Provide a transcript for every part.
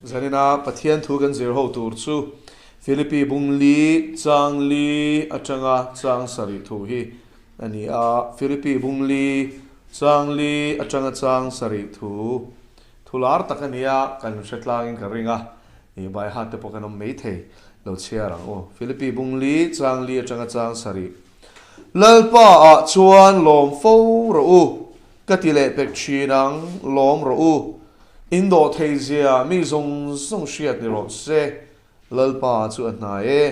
Zanina Pathian thu kan zir ho tur chu Philippi bung li chang li atanga chang sarih thu hi a ni a. Philippi bung li chang li atanga chang sarih thu thu lar tak a ni a, kan hre tlangin ka ring a, ih baihat te pawh kan awm maithei lo chhiar ang u. Philippi bung li chang li atanga chang sarih Lalpa ah chuan lawm fo rawh u. Ka ti leh pek thin ang, lawm rawh u. In dawh thei zia mi zawng zawng hriat ni rawh se, Lalpa chu a hnai e.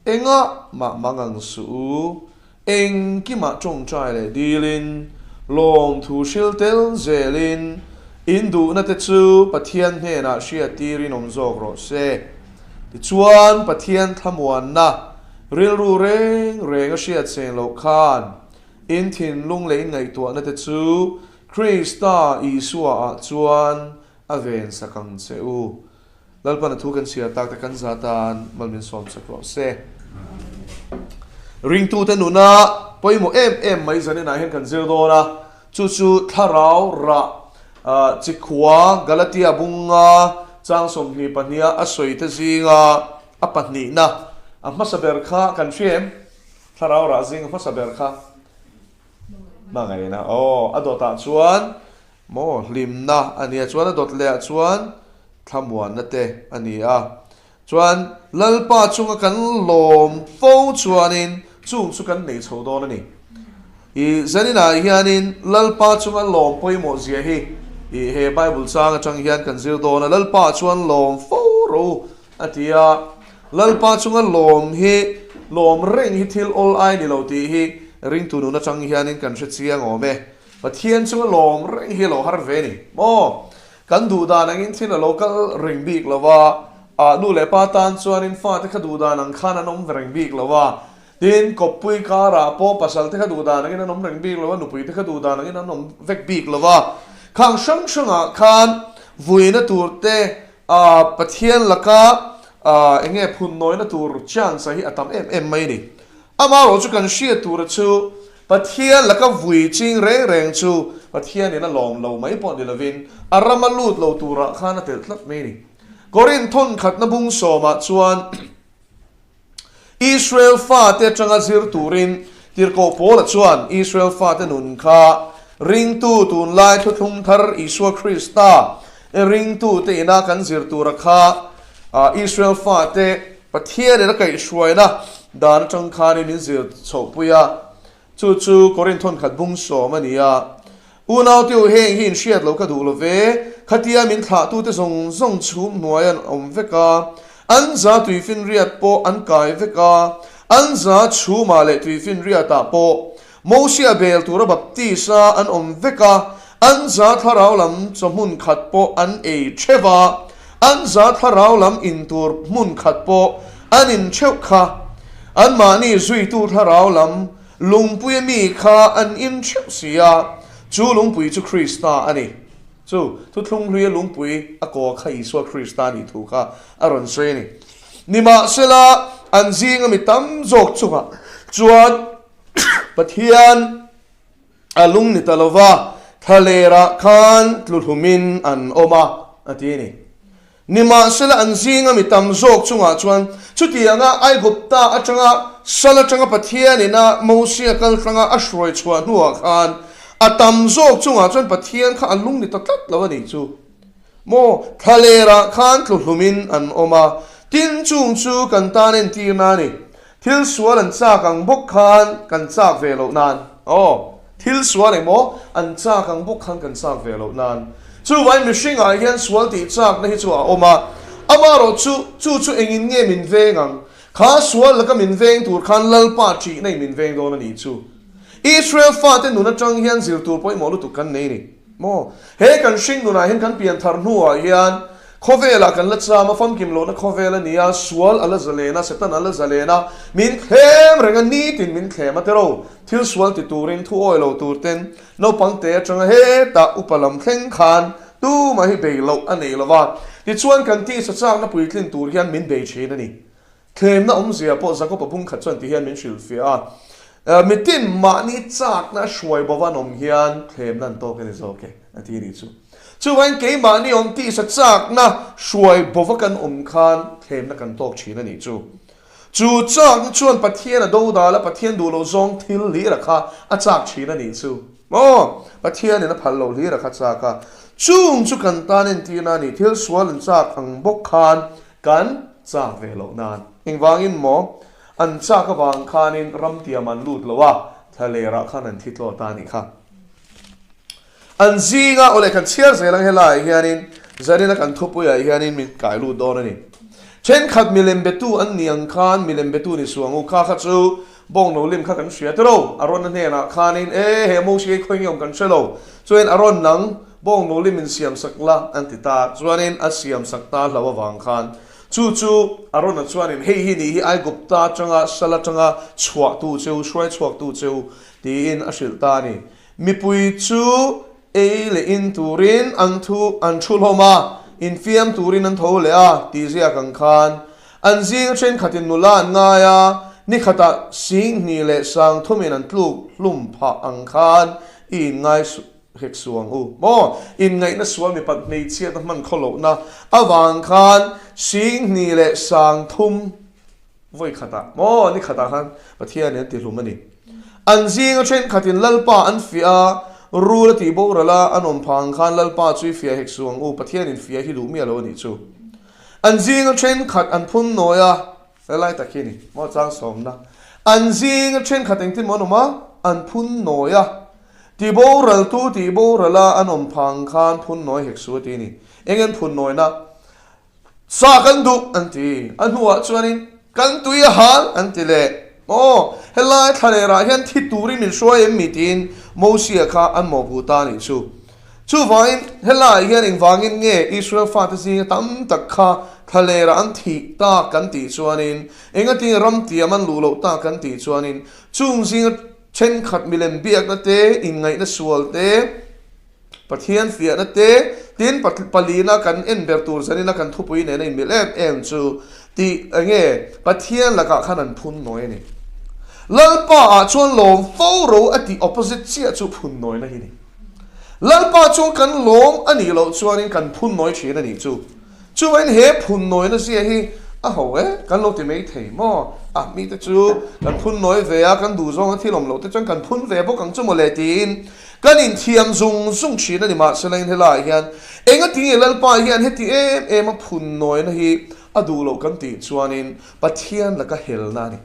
Engah mah mang ang suh u, engkimah tawngtai leh dilin, lawmthu hril tel zelin, in duhna te chu Pathian hnenah hriat tirin awm zawk rawh se. Tichuan Pathian thlamuanna rilru reng reng a hriat cheng loh khan In thinlung leh in ngaihtuahna te chu Krista Isua ah chuan a ven sak ang che u. Lalpan a thu kan chhiar tak te kan za tan mal min sawm sak rawh se. Ringtute nuna pawimawh em em mai zaninah hian kan zir dawn a, chu chu thlarau rah chikhua Galatia bunga chang 22 a a sawi te zinga a pahnihna a hmasa ber kha kan hria em? Thlarau rah zing hmasa ber kha hmangaihna aw a dawtah chuan maw hlimna a nia chuan a dawt lehah chuan thlamuanna te a ni a chuan Lalpa chunga kan lawm fo chuanin chung chu kan nei chho dawn a ni i zaninah hianin Lalpa chunga lawm pawimawh zia hi i he Bible chang atang hian kan zir dawn a Lalpa chuan lawm fo ro A ti a, Lalpa chunga lawm hi lawm reng hi thil awl ai ni lo tih hi ringtu nun atang hianin kan hre chiang awm e. Pathian chunga lawm reng hi a lo har ve ni maw? Kan duh dan angin thil a lo kal reng bik lo a, ah nu leh pa tan chuanin fate kha duh dan ang khan an awm ve reng bik lo a, tin kawppui karah pawh pasal te kha duh dan angin an awm reng bik lo a, nupui te kha duh dan angin an awm vek bik lo a, khang hrang hrangah khan vuina tur te A Pathian laka eng nge phun nawina tur chance hi a tam em em mai a ni. Amaherawh chu kan hriat tura chu Pathian laka vui ching reng reng chu Pathianin a lawm lo mai pawh ni lovin a rama lut lo turah khan a telh tlat mai a ni. Korinth thawnkhatna bung sawmah chuan Israel fate atanga zir turin Tirhkoh Paula chuan Israel fate nun kha ringtu tunlai thuthlung thar Isua Krista ringtute ina kan zir tura kha Israel fate Pathianin a kaihhruaina dan atang khanin min zir chhohpui a. Chu chu Korinth thawnkhat bung sawm a ni a. Unaute u heng hi inhriat lo ka duh lo ve, khatia min thlahtute zawng zawng chhum hnuai an awm vek a, an za tuifinriat pawh an kai vek a, an za chhumah leh tuifinriatah pawh Mosia bel tura baptisa an awm vek a, an za thlarau lam chaw hmun khat pawh an ei theuh a, an za thlarau lam in tur hmun khat pawh an in theuh kha. Anmahni zuitu thlarau lam lungpuia mi kha an in theuh si a, chu lungpui chu Krista a ni. Chu thuthlung hluia lungpui a kaw kha Isua Krista nih thu kha a rawn sawi a ni. Nimahsela, an zinga mi tam zawk chungah chuan Pathian a lung ni ta lova, thlalerah khan tluhlumin an awm a, a ti a ni. Nimahsela an zinga mi tam zawk chungah chuan chutianga Aigupta atanga sal atanga Pathian ina Mosia kal tlanga a hruai chhuah hnuah khan a tam zawk chungah chuan Pathian kha a lung ni ta tlat lo a nih chu maw thlalerah khan tluhlumin an awm a, tin chung chu kan tan entirna a ni. Thil sual an chak ang bawk khan kan chak ve loh nan. Aw, thil sual emaw an chak ang bawk khan kan chak ve loh nan. Chuvangin mihringah hian sual tih chakna hi chu a awm a, amaherawh chu chu chu engin nge min veng ang? Kha sual laka min veng tur khan Lalpa ṭihna in min veng dawn a nih chu. Israel fate nun aṭang hian zir tur pawimawh lutuk kan nei a ni. Maw? He kan hring nunah hian kan pian thar hnuah hian khawvelah kan la cham a, famkim lohna khawvel a ni a, sual a la zalen a, Satan a la zalen a, min thlem reng a, nitin min thlem a tero. Thil sual ti turin thu awi lo tur ten naupang te atanga hetah upa lam thleng khan tumah hi bei loh a nei lova, tichuan kan tisa chakna puitlin tur hian min bei thin a ni. Thlemna awmzia pawh Jakob-a bungkhat chuan ti hian min hrilhfiah a, Mitin mahni chakna a hruai bova an awm hian thlemna an tawk a ni zawk e, a ti a nih chu. Chuvangin keimahni awm tisa chakna hruai bova kan awm khan thlemna kan tawk thin a nih chu. Chu chakna chuan Pathian a dodal a, Pathian duh loh zawng thil hlira kha a chak thin a nih chu. Maw? Pathianin a phal loh hlira kha chak a. Chung chu kan tan entirna a ni, thil sual an chak ang bawk khan kan chak ve loh nan. Engvangin maw? An chak avang khanin ramtiam an lut lo a, thlalerah khan an thi tlawt a nih kha. An zinga aw leh kan chhiar zel ang helaiah hianin Zarina kan thupuiah hianin min kai lut dawn a ni. Thenkhat milem betu an ni ang khan milem betu ni suang u kha kha chu bawngno lim kha kan hria tiro Arona hnenah khanin e he Moshe hi khawi nge awm kan hre lo chuanin Aron nang bawngno lim in siam sak la an ti ta chuanin a siam sak ta hlo avang khan chu chu Arona chuanin hei hi ni hi Aigupta atanga sal atanga chhuahtu cheu hruai chhuaktu cheu tiin a hrilh ta a ni. Mipui chu ei leh in turin an thu an thu hlawm a, infiam turin an tho leh a, tih ziak ang khan. An zinga thenkhatin nula an ngai a, ni khatah singhnih leh sangthumin an tluk hlum phah ang khan i inngai hek suh ang u. Maw? Inngaihna sual mipat hmeichhiatna hman khaw lohna avang khan singhnih leh sangthum Vawi khatah maw ni khatah khan Pathianin a tihlum a ni. An zinga thenkhatin Lalpa an fiah a, rul a tih boral a, an awm phah ang khan Lalpa chu i fiah hek suh ang u, Pathianin fiah hi duh miah lo a nih chu. An zinga thenkhat an phun nawi a, helai tak hi a ni maw chang sawmna. An zinga thenkhat engtin maw an awm a, an phun nawi a, ti boraltu tih boral a, an awm phah ang khan phun nawi hek suh a ti a ni. Eng an phun nawina? Sa kan duh an ti. A hnuah chuanin kan tui a hal an ti leh. Aw, helai thlalerah hian thi turin min hruai em mi tiin Mosia kha an mawhpuh ta a nih chu. Chuvangin helaiah hian engvangin nge Israel fate zinga tam tak kha thlalerah an thih tak kan tih chuanin, engatinge ramtiam an luh loh tak kan tih chuanin, chung zinga thenkhat milem biakna te, inngaihna sual te, Pathian fiahna te, tin palina kan en ber tur zanina kan thupui nena inmilh em em chu tih enge Pathian lakah khan an phun nawi a ni. Lalpa ah chuan lawm fo ro a tih opposite chiah chu phun nawina hi ni. Lalpa chuan kan lawm a nih loh chuanin kan phun nawi thin a nih chu. Chuvain he phun nawina zia hi a ho e, kan lo ti mai thei maw? A, mite chu kan phun nawi ve a, kan duh zawnga thil awm loh te chuan kan phun ve bawk ang chu maw le tiin kan inthiam zung zung thin a ni. Mahse lain helaiah hian engatinge Lalpa hian heti em em a phun nawina hi a duh loh kan tih chuanin Pathian laka helna a ni.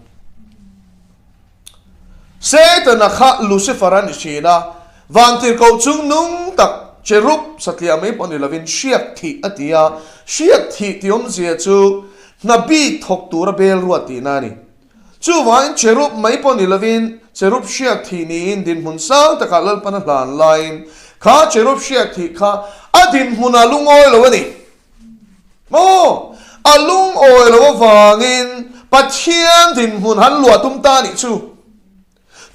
Setana kha Lucifer a ni thin a, vantirhkoh chung nung tak cherub satliah mai pawh ni lovin hriak thih a ti a, hriak thih tih awmzia chu hna bik thawk tura bel ruat tihna a ni. Chuvangin cherub mai pawh ni lovin cherub hriak thih niin dinhmun sang takah Lalpan a hlan laiin kha cherub hriak thih kha a dinhmunah lungawi lo a ni. Maw? A lungawi lo avangin Pathian dinhmun han luah tum ta nih chu.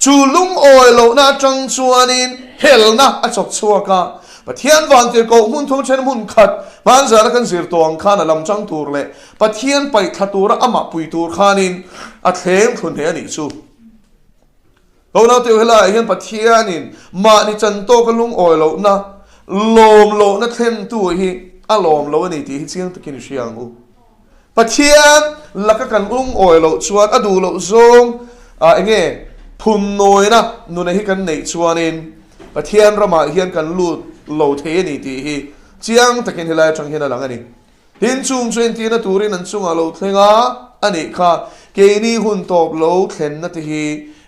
Chu lungawi lohna atang chuanin helna a chawk chhuak a. Pathian vantirhkoh hmun thum then hmun khat hmanzana kan zir tawh ang khan a lam chang tur leh Pathian paih thla tura amah pui tur khanin a thleng thlun hle a nih chu. Ho naute helaiah hian Pathianin mahni chan tawka lungawi lohna, lawm lohna thlentu hi a lawm lo a ni tih hi chiang takin i hria ang u. Pathian laka kan lungawi loh chuan a duh loh zawng ah enge phunnawina nuna hi kan neih chuanin Pathian ramah hian kan lut lo thei a ni tih hi chiang takin helai atang hian a lang a ni. Tin, chung chu entirna turin an chungah lo thleng a, a nih kha, keini hun tawp lo thlenna te hi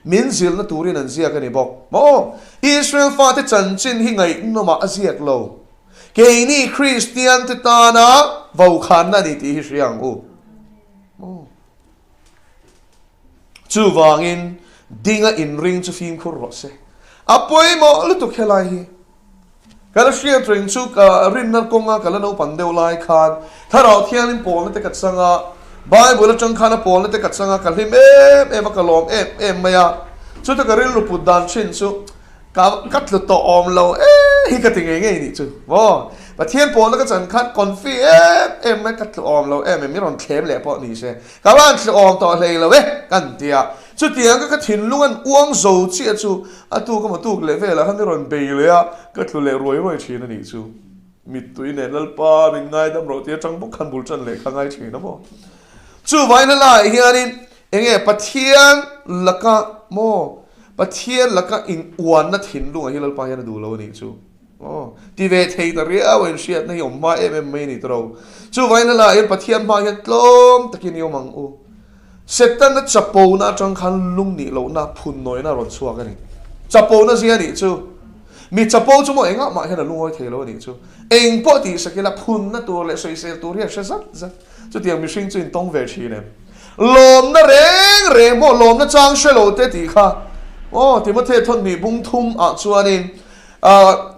min zilhna turin an ziak a ni bawk. Maw? Israel fate chanchin hi ngaihnawmah a ziak lo. Keini Kristian te tana vokhanna a ni tih hi hria ang u. Maw? Chuvangin, dinga inring chu fimkhur rawh se. A pawimawh lutuk helai hi. Ka la hriat reng chu ka rinna kawnga ka la naupang deuh lai khan Thlarau Thiangin pawlna te ka chang a, Bible atang khan a pawlna te ka chang a, ka hlim em em a, ka lawm em em mai a. Chuta ka rilru put dan thin chu ka ka tlu tawh awm lo e hi ka ti ngei ngei nih chu maw. Pathian pawlna ka chan khan confi em em mai ka tlu awm lo em em i rawn thlem leh pawh ni se ka van tlu awm tawh hlei lo e kan ti a. Chutiang ka ka thinlung an uang zo chiah chu a tuk emaw tuk leh velah khan i rawn bei leh a, ka tlu leh ruai ruai thin a nih chu. Mittui nen Lalpa min ngaidam rawh tih atang bawk khan bul tan leh kha ngai thin a maw? Chuvangin helaiah hianin enge Pathian laka maw Pathian laka in uanna thinlungah hi Lalpa hian a duh lo a nih chu. Aw ti ve thei ta riau a inhriatna hi awm hma em em mai a ni tawh. Chuvangin helaiah hian Pathian hma hian tlawm takin i awm ang u. Setana chapona atang khan lung nih lohna phun nawina a rawn chhuak a ni. Chapona zia a nih chu. Mi chapo chu maw engah mah hian a lungawi thei lo a nih chu. Eng pawh tih sak ila phunna tur leh sawisel tur hi a hre zat zat. Chutiang mihring chu intawng ve thin em? Lawmna reng reng maw lawmna chang hre lo te tih kha aw Timothea thawnhnih bung thum ah chuanin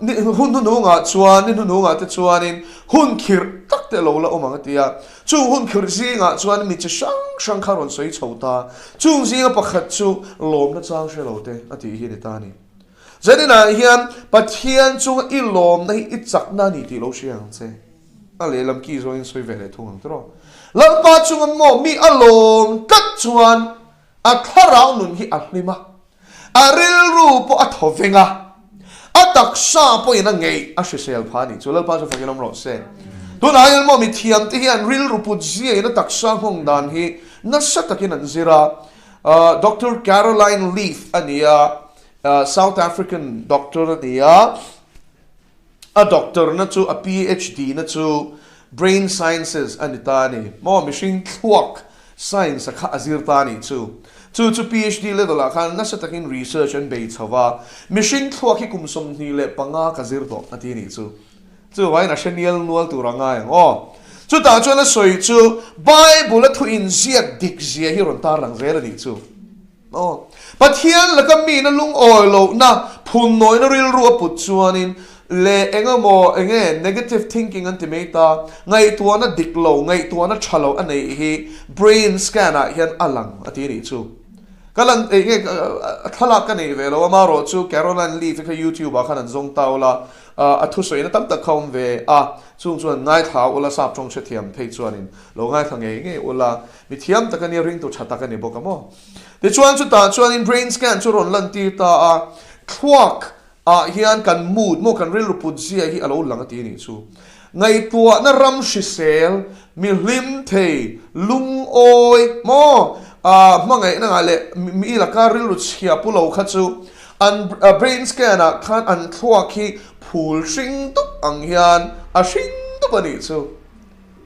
ni hun hnuhnungah chuan ni hnuhnungah te chuanin hun khirh tak te lo la awm ang a ti a. Chung hun khirh zingah chuan mi chi hrang hrang kha rawn sawi chho ta. Chung zinga pakhat chu lawmna chang hre lo te a tih hi a ni ta a ni. Zaninah hian Pathian chunga i lawmna hi i chakna a ni tih lo hria ang che. A lehlam ki zawngin sawi ve leh thung ang tiraw. Lalpa chunga maw mi a lawm tlat chuan A thlarau nun hi a hlim a, a rilru pawh a thaw veng a, a taksa pawhin a ngeih a hrisel pha a nih chu. Lalpa chu fakin awm rawh se. Tunah hian maw mithiamte hian rilru put ziain a taksa nghawng dan hi nasa takin an zir a. Doctor Caroline Leaf a ni a, South African doctor a ni a. A doctor na chu a PhD na chu Brain Sciences a ni ta a ni. Maw mihring thluak science a kha a zir ta a nih chu. Chu chu PhD level ah khan nasa takin research an bei chho a, mihring thluak hi kum 25 ka zir tawh a ti a nih chu. Chuvangin a hre nial nual tur a ngai ang aw. Chutah chuan a sawi chu Bible a thu inziak dik zia hi rawn tarlang zel a nih chu. Aw. Pathian laka mina lungawi lohna, phunnawina rilru a put chuanin leh eng emaw enge negative thinking an ti mai ta, ngaihtuahna dik lo, ngaihtuahna tha lo a neih hi brain scan ah hian a lang a ti nih chu. Ka lan eng nge thlalak ka neih ve lo a, amaherawh chu Caroline Leaf hi kha YouTube ah khan an zawng ta ula, a thusawina tam tak kha awm ve a, chung chuan ngaithla ula sap tawng hrethiam phei chuanin lo ngaithla ngei ngei ula, mi thiam tak a nia ringtu tha tak a ni bawk a maw. Tichuan chutah chuanin brain scan chu rawn lantir ta a, thluak ah hian kan mood maw kan rilru put zia hi a lo lang a ti nih chu. Ngaihtuahna ram hrisel, mi hlim thei, lungawi maw ah hmangaihna ngah leh mi laka rilru chhia pu lo kha chu an brain scan ah khan an thluak hi phul hring dup ang hian a hring dup a nih chu.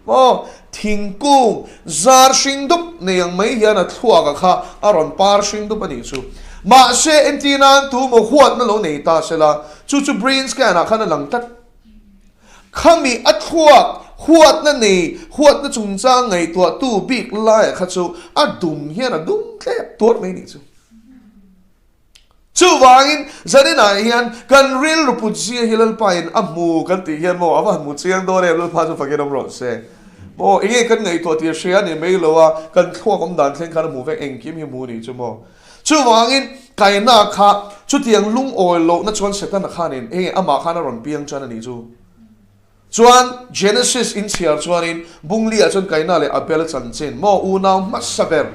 Aw, thingkung zar hring dup nei ang mai hian a thluaka kha a rawn par hring dup a nih chu. Mahse, entir nan tu maw huatna lo nei ta sela, chu chu brain scan ah khan a lang tlat. Khami a thluak huatna nei, huatna chungchang ngaihtuahtu bik laiah kha chu a dum hian a dum tlep tuar mai nih chu. Chuvangin, zaninah hian kan rilru put zia hi Lalpain a hmu kan tih hian maw a va han hmu chiang dawn em, Lalpa chu fakin awm rawh se. Maw, enge kan ngaihtuah tih a hria a ni mai lo a, kan thluak awm dan thleng khan a hmu vek, engkim hi hmu a nih chu maw. Chuvangin, Kaina kha chutiang lungawi lohna chuan Setana khanin enge amah khan a rawn piang chan a nih chu. Chuan Genesis in chhiar chuanin Bungli-ah chuan Kaina leh Abel chanchin maw unau hmasa ber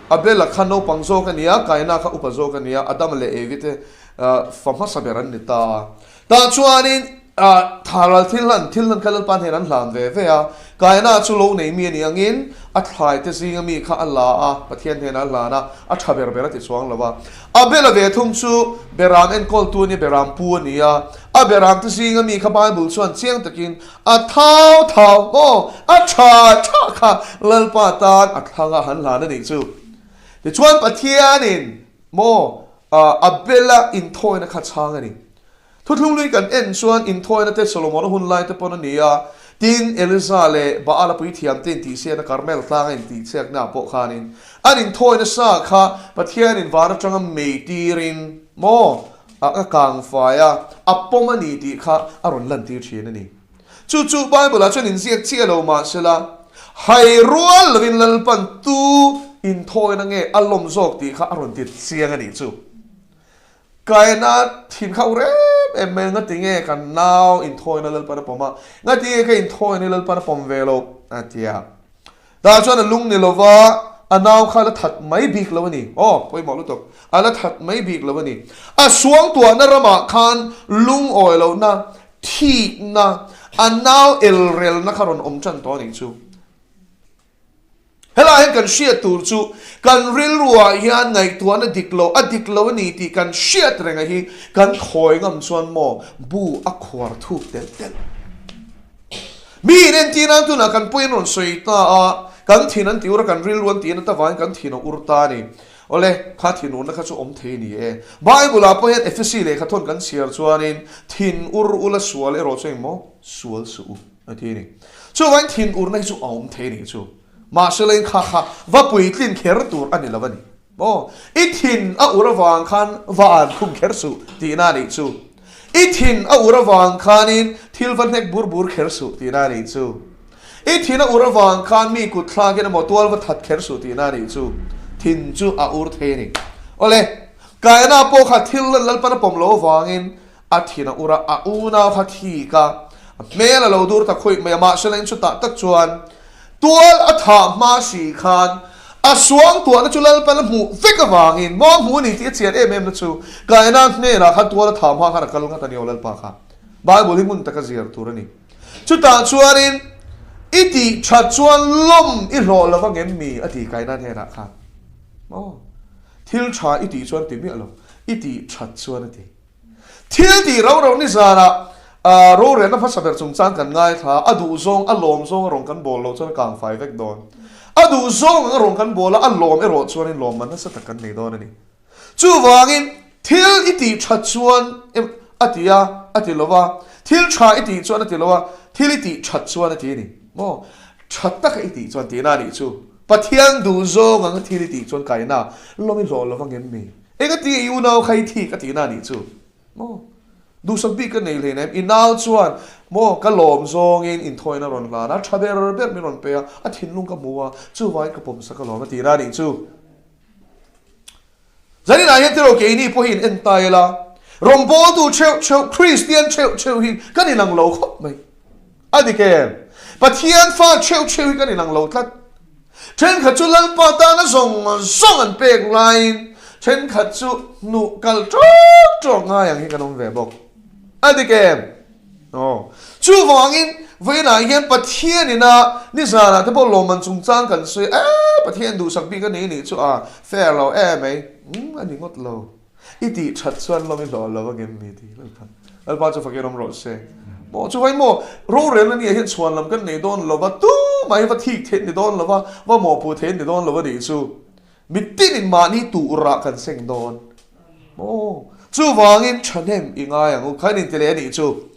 Abel-a kha naupang zawk a ni a, Kaina kha upa zawk a ni a, Adama leh Evi te fa hmasa ber an ni ta a. Tah chuanin Tharal thil hlan thil hlan kha Lalpa hnen an hlan ve ve a, Kaina chu lo nei mi a nih angin a thlai te zinga mi kha a la a, Pathian hnenah a hlan a, a tha ber ber a ti chuang lo a. Abel-a ve thung chu Beram enkawltu a ni, Beram pu a ni a. A Beram te zinga mi kha Bible chuan chiang takin a thau thau maw, a tha tha kha Lalpa tan a thlang a han hlan a nih chu. Tichuan Pathianin maw Abel-a inthawina kha chhang a ni. Thuthlunglui kan en chuan inthawina te Solomon-a hun lai te pawn a ni a, tin Eliza leh Baal-a puithiam te intihsiakna Karmel tlanga intihchhiakna pawh khanin an inthawina sa kha Pathianin van atanga mei tirin maw a kang fai a, a pawm a ni tih kha a rawn lantir thin a ni. Chu chu Bible-ah chuan inziak chiah lo mahsela hai rual lovin Lalpan tu inthawina nge a lawm zawk tih kha a rawn ti chiang a nih chu. Kaina thin kha u rem em mai, ngati nge kan nau inthawina Lalpan a pawm a, ngati nge ka inthawina Lalpan a pawm ve lo a ti a. Tah chuan a lung ni lova a nau kha a la that mai bik lo a ni. Aw, pawimawh lutuk. A la that mai bik lo a ni. A suangtuahna ramah khan lungawi lohna, thikna, A nau elrelna kha rawn awm tan tawh a nih chu. Helaiah hian kan hriat tur chu kan rilruah hian ngaihtuahna dik lo, a dik lo a ni tih kan hriat renga hi kan khawi ngam chuan maw bu a khuar thuk telh telh. Mi in entir nan tunah kan pawhin rawn sawi ta a, kan thin an ti ur a, kan rilru an ti nat avangin kan thin a ur ta a ni. Awle, kha thin urna kha chu awm thei a ni e. Bible-ah pawh hian Ephesi lehkhathawn kan chhiar chuanin thin ur ula sual erawh chu engmaw sual suh u. A ti a ni. Chuvangin thinurna hi chu a awm thei a nih chu. Mahse leng kha kha va puitlin kher tur a ni lo a ni. Aw, i thin a ur avang khan va an khum kher suh tihna a nih chu. I thin a ur avang khanin thil va hnek bur bur kher suh tihna a nih chu. I thin a ur avang khan mi kut thlakin emaw tual va that kher suh tihna a nih chu. Thin chu a ur thei a ni. Awle, Kaina pawh kha thil Lalpan a pawm lo avangin A thin a ur a, a unau kha thik a, a hmel a lo dur ta khawih mai a, mahse la in chutah tak chuan tual a thah hma si khan a suang tuahna chu Lalpan a hmuh vek avangin maw hmu a ni tih a chian em em na chu Kaina hnenah khan tual a thah hma khan a kal ngat a ni aw Lalpa kha Bible hi hmun taka zir tur a ni. Chutah chuanin i tih that chuan lawm i hlawh lo vangem mi a ti Kaina hnenah khan maw thil tha i tih chuan ti miah lo i tih that chuan a ti. Thil tih ro ro nizanah rorelna hmasa ber chungchang kan ngaithla, a duh zawng, a lawm zawng a rawn kan bawl loh chuan a kang fai vek dawn. A duh zawng ang a rawn kan bawl a, a lawm erawh chuanin lawmman nasa tak kan nei dawn a ni. Chuvangin thil i tih that chuan a ti a, a ti lo va, thil tha i tih chuan a ti lo a, thil i tih that chuan a ti a ni. Maw? Tha taka i tih chuan tihna a nih chu. Pathian duh zawng ang a thil i tih chuan kaina lawm i hlawh lo vang em mi? Engati i unau kha i thik a tihna a nih chu maw? Duhsak bik ka nei hlein em? I nau chuan maw ka lawm zawngin inthawina rawn hlan a, tha ber ber min rawn pe a, a thinlung ka hmu a, chuvangin ka pawmsak alawm a tihna a nih chu. Zaninah hian tiraw keini pawh hi in en ta ila, rawngbawltu theuh theuh, Kristian theuh theuh hi kan inang lo khawp mai. A dik em? Pathian fa theuh theuh hi kan inang lo tlat. Thenkhat chu Lalpa tana zawng zawng an pek laiin thenkhat chu hnuh kal tawk tawk ngai ang hi kan awm ve bawk. A dik em? Aw. Chuvangin vawiinah hian Pathian ina nizanah te pawh lawmman chungchang kan sawi a, Pathian duhsak bik a ni nih chu a fair lo em mai. Umm a ni ngawt lo. I tih that chuan lawm i hlawh lo a ngem mi ti Lalpa. Lalpa chu fakin awm rawh se. Maw chuvai maw rorelna nia hian chhuan lam kan nei dawn lo va, tumah hi va thik theih ni dawn lo va, va mawhpuh theih ni dawn lo a nih chu. Mitinin mahni tuhrah kan seng dawn. Maw chuvangin thahnem i ngai ang u kha in inti leh a nih chu.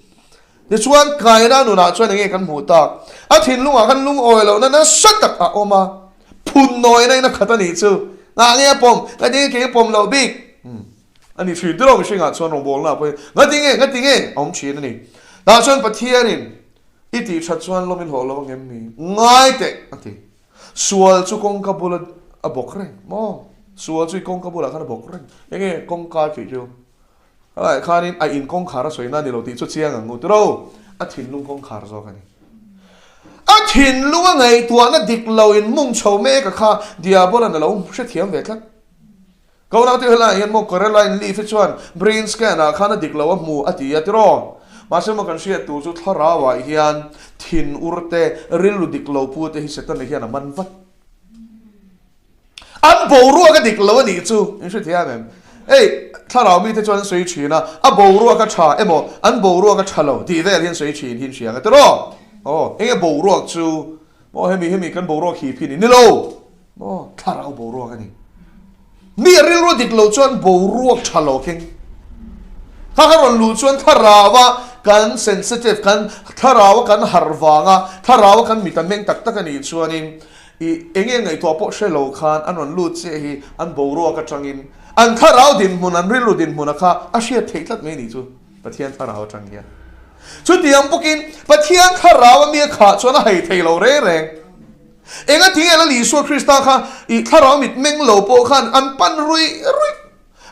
Tichuan Kaina nunah chuan enge kan hmuh tak? A thinlungah khan lungawi lohna nasa tak a awm a, phun nawina in a khat a nih chu. Ngah nge a pawm? Ngati nge kei a pawm loh bik? A ni thin tiraw mihringah chuan rawngbawlna pawhin ngati nge, ngati nge a awm thin a ni. Tah chuan Pathianin i tih that chuan lawm i hlawh lo angem mi? Ngai teh a ti. Sual chu kawngka bula a bawk reng maw? Sual chu i kawngka bulah khan a bawk reng. Enge kawngka tih chu? Helaiah khanin a in kawngkhar a sawina a ni lo tih chu chiang ang u tiro, a thinlung kawngkhar zawk a ni. A thinlung a ngaihtuahna dik lo in mung chho mek a kha Diabolan a lo hrethiam ve tlat. Ka unau te helaiah hian maw Caroline Leaf hi chuan brain scan ah khan a dik lo a hmu a ti a tiro. Mahse maw kan hriat tur chu thlarau ah hian thin ur te, rilru dik lo pu te hi Setana hian a man vat. An boruak a dik lo a nih chu in hrethiam em? Hei thlarau mite chuan an sawi thin a, a boruak a tha emaw an boruak a tha lo tih vel hi an sawi thin hi in hria ang a tiraw? Aw enge boruak chu maw hemi hemi kan boruak hip hi ni ni lo maw thlarau boruak a ni. Mi a rilru a dik lo chuan boruak tha lo keng kha kha rawn luh chuan thlarau a kan sensitive kan thlarau a kan harh vang a thlarau a kan mit a meng tak tak a nih chuanin I enge ngaihtuah pawh hre lo khan an rawn lut chiah hi an boruak atangin an thlarau dinhmun, an rilru dinhmuna kha a hriat theih tlat mai nih chu Pathian thlarau atang hian. Chutiang bawkin Pathian thlarau a mi a khah chuan a hai thei lo reng reng. Enga tinge Lal Isua Krista kha i thlarau mit meng lo pawh khan an pan ruih ruih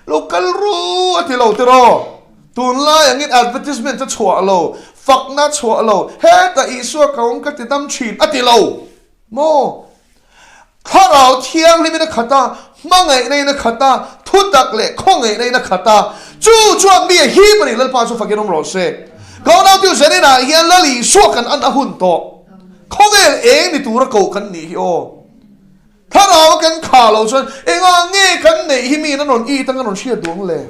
lo kal ru a ti lo tiraw? Tunlai angin advertisement a chhuah lo, fakna a chhuah lo, hetah Isua ka awm ka ti dam thin a ti lo. Maw? Thlarau Thianghlimin a khat a, hmangaihna in a khat a, thutak leh khawngaihna in a khat a, chu chuan mi a hip a ni, Lalpa chu fakin awm rawh se. Ka unau tiu zaninah hian Lal Isua kan an a hun tawh. Khawvel eng ni tura koh kan nih hi aw. Thlarau a kan khah loh chuan engah nge kan neih hi miin an rawn it ang an rawn hriat duh ang le?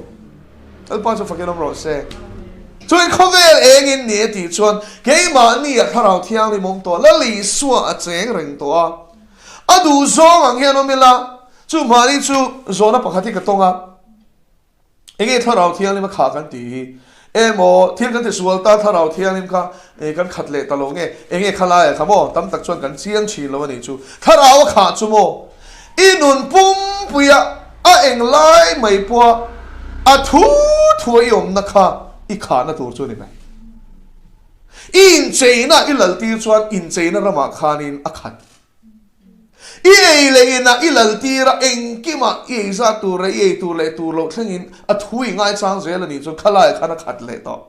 Lalpa chu fakin awm rawh se. Chuan khawvel engin ni a tih chuan keimahni ah Thlarau Thianghlim awm tawh a, Lal Isua a cheng reng tawh a. A duh zawng ang hian awm ila, chu mahni chu zawhna pakhat hi ka tawng a. Enge Thlarau Thianghlim a khah kan tih hi? Emaw, thil kan ti sual ta Thlarau Thianghlim kha kan khat leh ta lo nge? Enge kha laiah kha maw? Tam tak chuan kan chiang thin lo a nih chu. Thlarau a khah chu maw? I nun pumpuia a eng lai mai pawha a thu thua i awmna kha i khahna tur chu a ni mai. I incheina i laltir chuan incheina ramah khanin a khat. I ei leh inah i lal tir a, engkimah i ei zat tur leh i ei tur leh tur loh thlengin a thu i ngaichang zel a nih chuan khalaiah khan a khat leh tawh.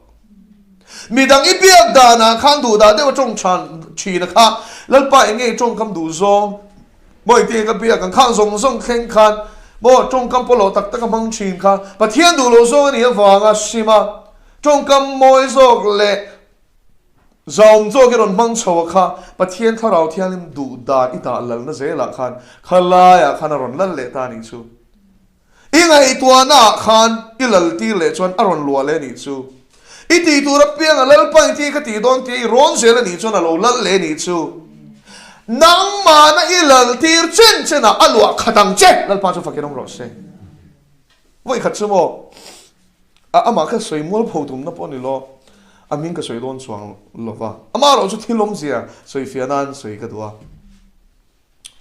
Midang i biak danah khan duhdah deuh a tawng than thin a kha, Lalpa eng nge i tawngkam duh zawng? Maw engtin nge ka biak ang? Khang zawng zawng thleng khan maw tawngkam pawlawh tak tak a hmang thin kha Pathian duh loh zawng a nih avanga sim a, tawngkam mawi zawk leh Zawm zawk i rawn hmang chho a kha, Pathian Thlarau Thianghlim duh dan i dah lalna zelah khan kha laiah khan a rawn lal leh ta a nih chu. I ngaihtuahna ah khan i lal tir leh chuan a rawn luah leh a nih chu. I tih tur apiang a Lalpa in tih ka tih dawn tia i rawn zel a nih chuan a lo lal leh a nih chu. Nangmahna i lal tir chen chen ah a luah khat ang che, Lalpa chu fakin awm rawh se. Vawikhat chu maw? A amah kha sawi mualpho tumna pawh a ni lo, a hming ka sawi dawn chuang lo va, amah erawh chu thil awmzia sawi fiah nan sawi ka duh a.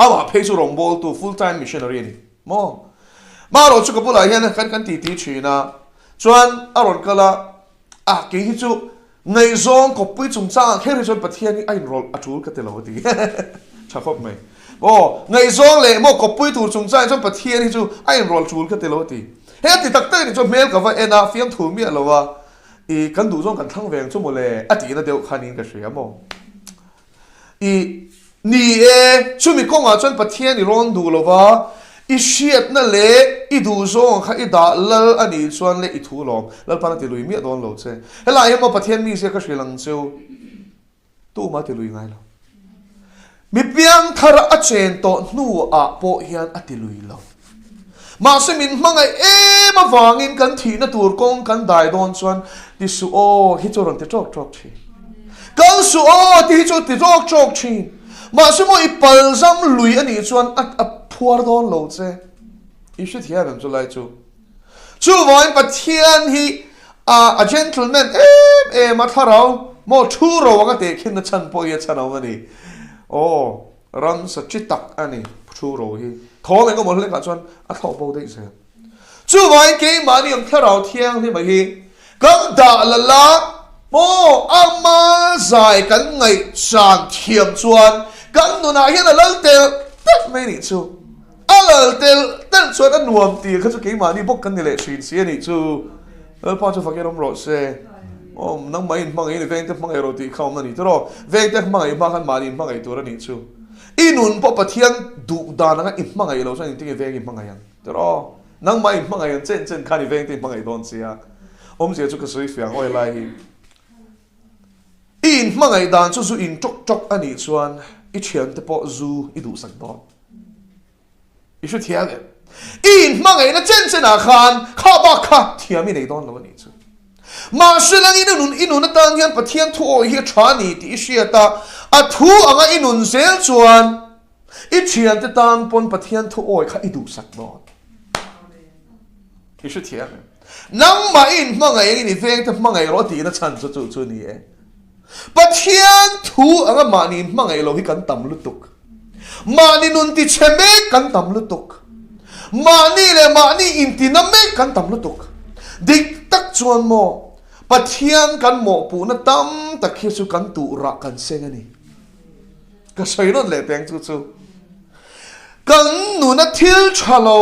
Amah phei chu rawngbawltu, full time missionary a ni maw? Amah erawh chu ka bulah hian kan kan titi thin a, chuan a rawn kal a, ah kei hi chu Ngaihzawng kawppui chungchangah kher hi chuan Pathian hi a inrawlh a tul ka ti lo a ti. Tha khawp mai. Aw, ngaihzawng leh maw kawppui tur chungchangah chuan Pathian hi chu a inrawlh tul ka ti lo a ti. Hei a ti tak tak a nih chuan hmel ka va en a, fiamthu miah lo a, i kan duhzawng kan thlang ve ang chu maw le a tihna deuh kha niin ka hria maw. I, Ni e, chumi kawngah chuan Pathian i rawn duh lo va, i hriatna leh i duhzawng kha i dah lal a nih chuan leh i thu lawm Lalpan a ti lui miah dawn lo che. Helai hi maw Pathian mizia ka hrilh ang cheu, tumah a ti lui ngai lo. Mi piangthar a chen tawh hnuah pawh hian a ti lui lo. Mahse min hmangaih em avangin kan thihna tur kawng kan dai dawn chuan ti suh aw hi chu rawn ti tawk tawk thin. Kal suh aw ti hi chu ti tawk tawk thin. Mahse maw i palzam lui a nih chuan a a phuar dawn lo che. I hrethiam em chulai chu. Chuvangin Pathian hi a a gentleman em em a thlarau maw thu ro anga tehkhinna chhan pawh hi a chhan awm a ni. Aw. Ramsa chi tak a ni, thu ro hi. Thawm eng emaw hlekah chuan a thlawh bo daih zel. Chuvangin keimahni ang Thlarau Thianghlima hi kan dah la la maw ama zai kan ngaihchan thiam chuan kan nunah hian a lal telh telh mai nih chu. A lal telh telh chuan a nuam tih kha chu keimahni bawk kan ni leh thin si a nih chu. Lalpa chu fakin awm rawh se. Aw, nangmah in hmangaih i vengte hmangaih rawh tih kha awm a ni tawh. Vengte hmangaih hma khan mahni hmangaih tur a nih chu. I nun pawh Pathian duh dan anga i hmangaih loh chuan engtin nge veng i hmangaih ang tawh. Nangmah in hmangaih ang chen chen khan i vengte i hmangaih dawn sia. Awmzia chu ka sawi fiah ang awi lai hi. I inhmangaih dan chu zu in tawk tawk a nih chuan i thiante pawh zu i duhsak dawn. I hre thiam em? I inhmangaihna chen chenah khan kha bak kha thiam i nei dawn lo a nih chu. Mahse langin i nun i nun atan hian Pathian thu awih hi a tha a ni tih i hriat a, a thu anga i nun zel chuan i thiante tan pawn Pathian thu awih kha i duhsak dawn. I hre thiam em? Nangmah i inhmangaih angin i vengte hmangaih rawh tihna chhan chu chu chu a ni e. Pathian thu anga mahni hmangaih lo hi kan tam lutuk. Mahni nun ti chhe mek kan tam lutuk. Mahni leh mahni intina mek kan tam lutuk. Dik tak chuan maw, Pathian kan mawhpuhna tam tak hi chu kan tuhrah kan seng a ni. Ka sawi rawn leh teng chu chu. Kan nuna thil tha lo,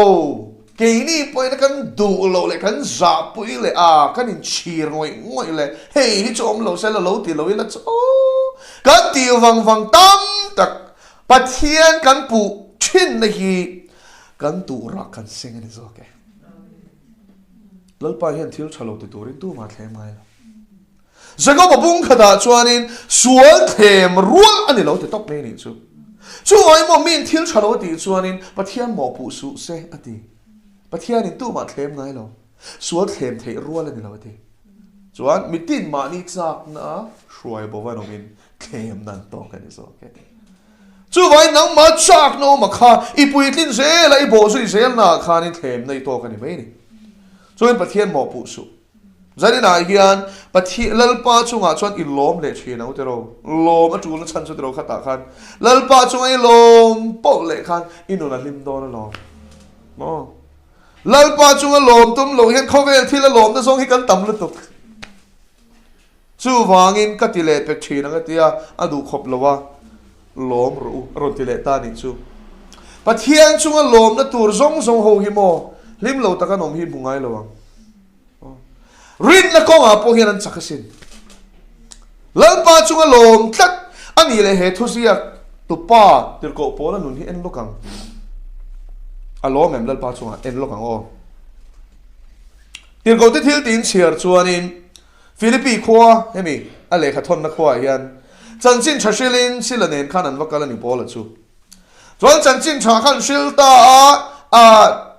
keini pawhin kan duh loh leh kan zahpui leh a, kan inchhir ngawih ngawih leh hei hi chu awm lo se la lo ti lo ila chu aw kan tih vang vang tam tak Pathian kan puh thinna hi kan tuhrah kan seng a ni zawk e. Lalpa hian thil tha lo ti turin tumah thleng ngai lo. Jakoba bung khatah chuanin sual thlem rual a ni lo ti tawp mai a nih chu. Chuvangin maw miin thil tha lo a tih chuanin Pathian mawhpuh suh se a ti. Pathianin tumah thlem ngai lo, sual thlem theih rual a ni lo a ti. Chuan mitin mahni chakna a hruai bo van awmin thlemna an tawk a ni zawk e. Chuvangin nangmah chakna awma kha i puitlin zel a, i bawhzui zelnaah khanin thlemna i tawk a ni mai a ni. Chuan Pathian mawhpuh suh. Zaninah hian Pathian Lalpa chungah chuan i lawm leh thin ang tiraw? Lawm a tulna chhan chu tiraw khatah khan Lalpa chunga i lawm poh leh khan i nun a hlim dawn alawm. Maw? Lalpa chunga lawm tum loh hian khawvel thil a lawmna zawng hi kan tam lutuk. Chuvangin ka ti leh pek thin ang a tia, a duh khawp lo a, lawm rawh u a rawn ti leh ta nih chu. Pathian chunga lawmna tur zawng zawng ho hi maw hlim lo tak an awm hi hmu ngai lo ang. Rinna kawngah pawh hian an chak asin. Lalpa chunga lawm tlat a nih leh he thuziak tupa tirhkoh pawla nun hi en lawk ang. A lawm em Lalpa chungah en lawk ang aw. Tirhkohte thil tiin chhiar chuanin Philippi khua hemi a lehkha thawnna khuaah hian chanchin tha hrilin Sila nen khan an va kal a ni Paula chu. Chuan chanchin tha khan hril ta a, a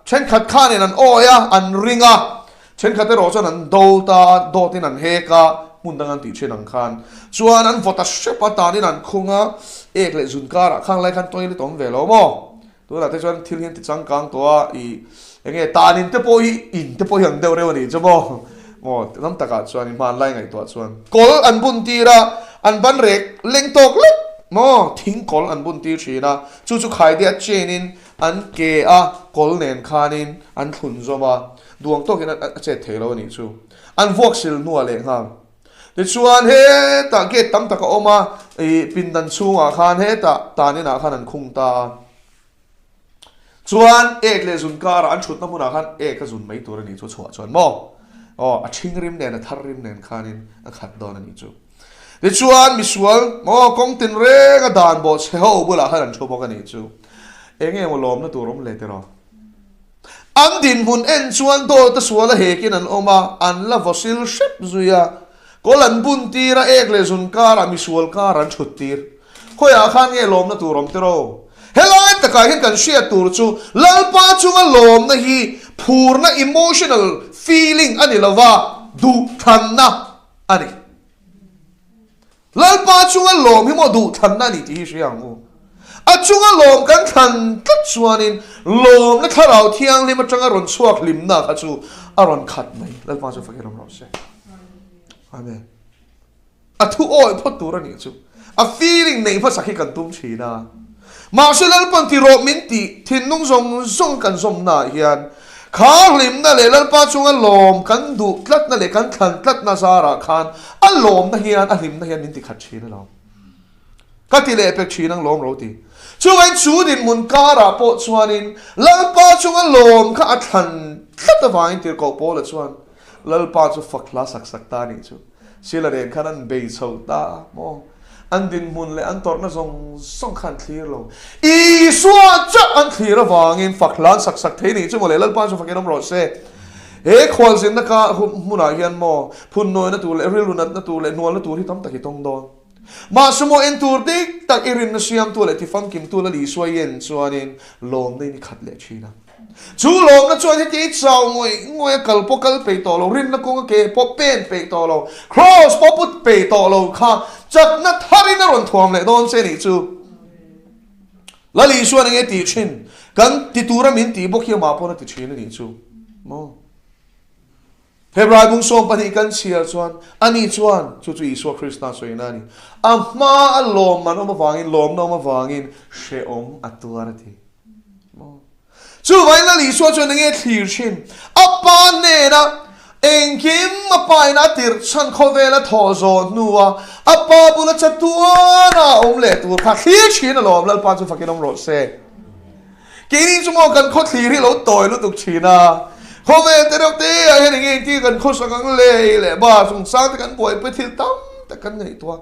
thenkhat khanin an awi a, an ring a, thenkhat erawh chuan an do ta a, dawtin an hek a, hmun dang an tih thin ang khan. Chuan an vaw ta hrep a, tanin an khung a, ek leh zun karah khang lai khan toilet awm ve lo maw? Tunah te chuan thil hi an ti changkang tawh a, ih eng nge tanin te pawh hi in te pawh hi ang deuh reuh a nih chu maw? Maw lam takah chuan i hmanlai ngaihtuah chuan kawl an bun tir a, an ban rek leng tawk lek maw thing kawl an bun tir thin a, chu chu khaidea chain in an ke a kawl nen khanin an thlun zawm a, duang tawkin a chet thei lo a nih chu. An vuak sil hnuah lehnghal. Tichuan hetah gate tam tak a awm a, ih pindan chhungah khan hetah tan inah khan an khung ta a. Chuan ek leh zun karah an thutna hmunah khan ek a zun mai tur a nih chu chhuah chuan maw? Aw a ṭhing rim nen a thar rim nen khanin a khat dawn a nih chu. Tichuan misual maw kawng tinreng a dan bawh chhe ho bulah khan an thu bawk a nih chu. Eng nge maw lawmna tur awm le tiraw? An dinhmun en chuan dawt a sual a hekin an awm a, an la vawsil hrep zui a. Kawl an bun tir a, ek leh zun karah misual kar an thut tir. Khawiah khan nge lawmna tur awm tiraw? Helai takah hian kan hriat tur chu Lalpa chunga lawmna hi phurna emotional feeling a ni lova, duhthlanna a ni. Lalpa chunga lawm hi maw duhthlanna a ni tih hi hria ang u. A chunga lawm kan thlan tlat chuanin lawmna thlarau thianghlim atanga rawn chhuak hlimna kha chu a rawn khat mai. Lalpa chu fakin awm rawh se. Amen. A thu awi phawt tur a nih chu. A feeling neih hmasak hi kan tum thin a. Mahse Lalpan ti rawh min tih thinlung zawng zawng kan zawmnaah hian kha hlimna leh Lalpa chunga lawm kan duh tlatna leh kan thlan tlatna zarah khan a lawmna hian a hlimna hian min ti khat thin alawm. Ka ti leh pek thin ang lawm ro ti. Chuvangin chu dinhmun karah pawh chuanin Lalpa chunga lawm kha a thlan tlat avangin tirhkoh Paula chuan Lalpa chu fak hla sak sak ta anih chu. Sila nen khan an bei chho ta a maw? An dinhmun leh an tawrhna zawng zawng kha an thlir lo. Isua chauh an thlir avangin fak hlan sak sak thei nih chu maw le, Lalpa chu fakin awm rawh se. He khualzinna ka hmunah hian maw phunnawina tur leh rilru natna tur leh hnualna tur hi tam tak i tawng dawn. Mahse maw en tur dik tak i rinna siamtu leh tifamkimtu Lal Isua i en chuanin lawmna in i khat leh thin a. Chu lawmna chuan heti i chau ngawih ngawih a kal pawh kal peih tawh lo, rinna kawnga ke pawh pen peih tawh lo, kraws pawh put peih tawh lo kha chakna tharin a rawn thuam leh dawn che nih chu. Lal Isuan enge tih thin? Kan ti tura min tih bawk hi amah pawn a ti thin a nih chu maw? Hebrai bung 12 kan chhiar chuan ani chuan chu chu Isua Krista sawina a ni. A hma a lawmman awm avangin, lawmna awm avangin hrehawm a tuar a ti. Chuvangin Lal Isua chuan enge thlir thin? A pa hnena engkim a pa in a tirh chhan khawvel a thawh zawh hnua a pa bula chatuana a awm leh tur kha thlir thin alawm Lalpa chu fakin awm rawh se. Keini chu maw kan khaw thlir hi lo tawi lutuk thin a, khawvel te reuh te ah hian enge engtin kan khawsak ang lei leh bar chungchang te kan buaipui thil tam tak kan ngaihtuah.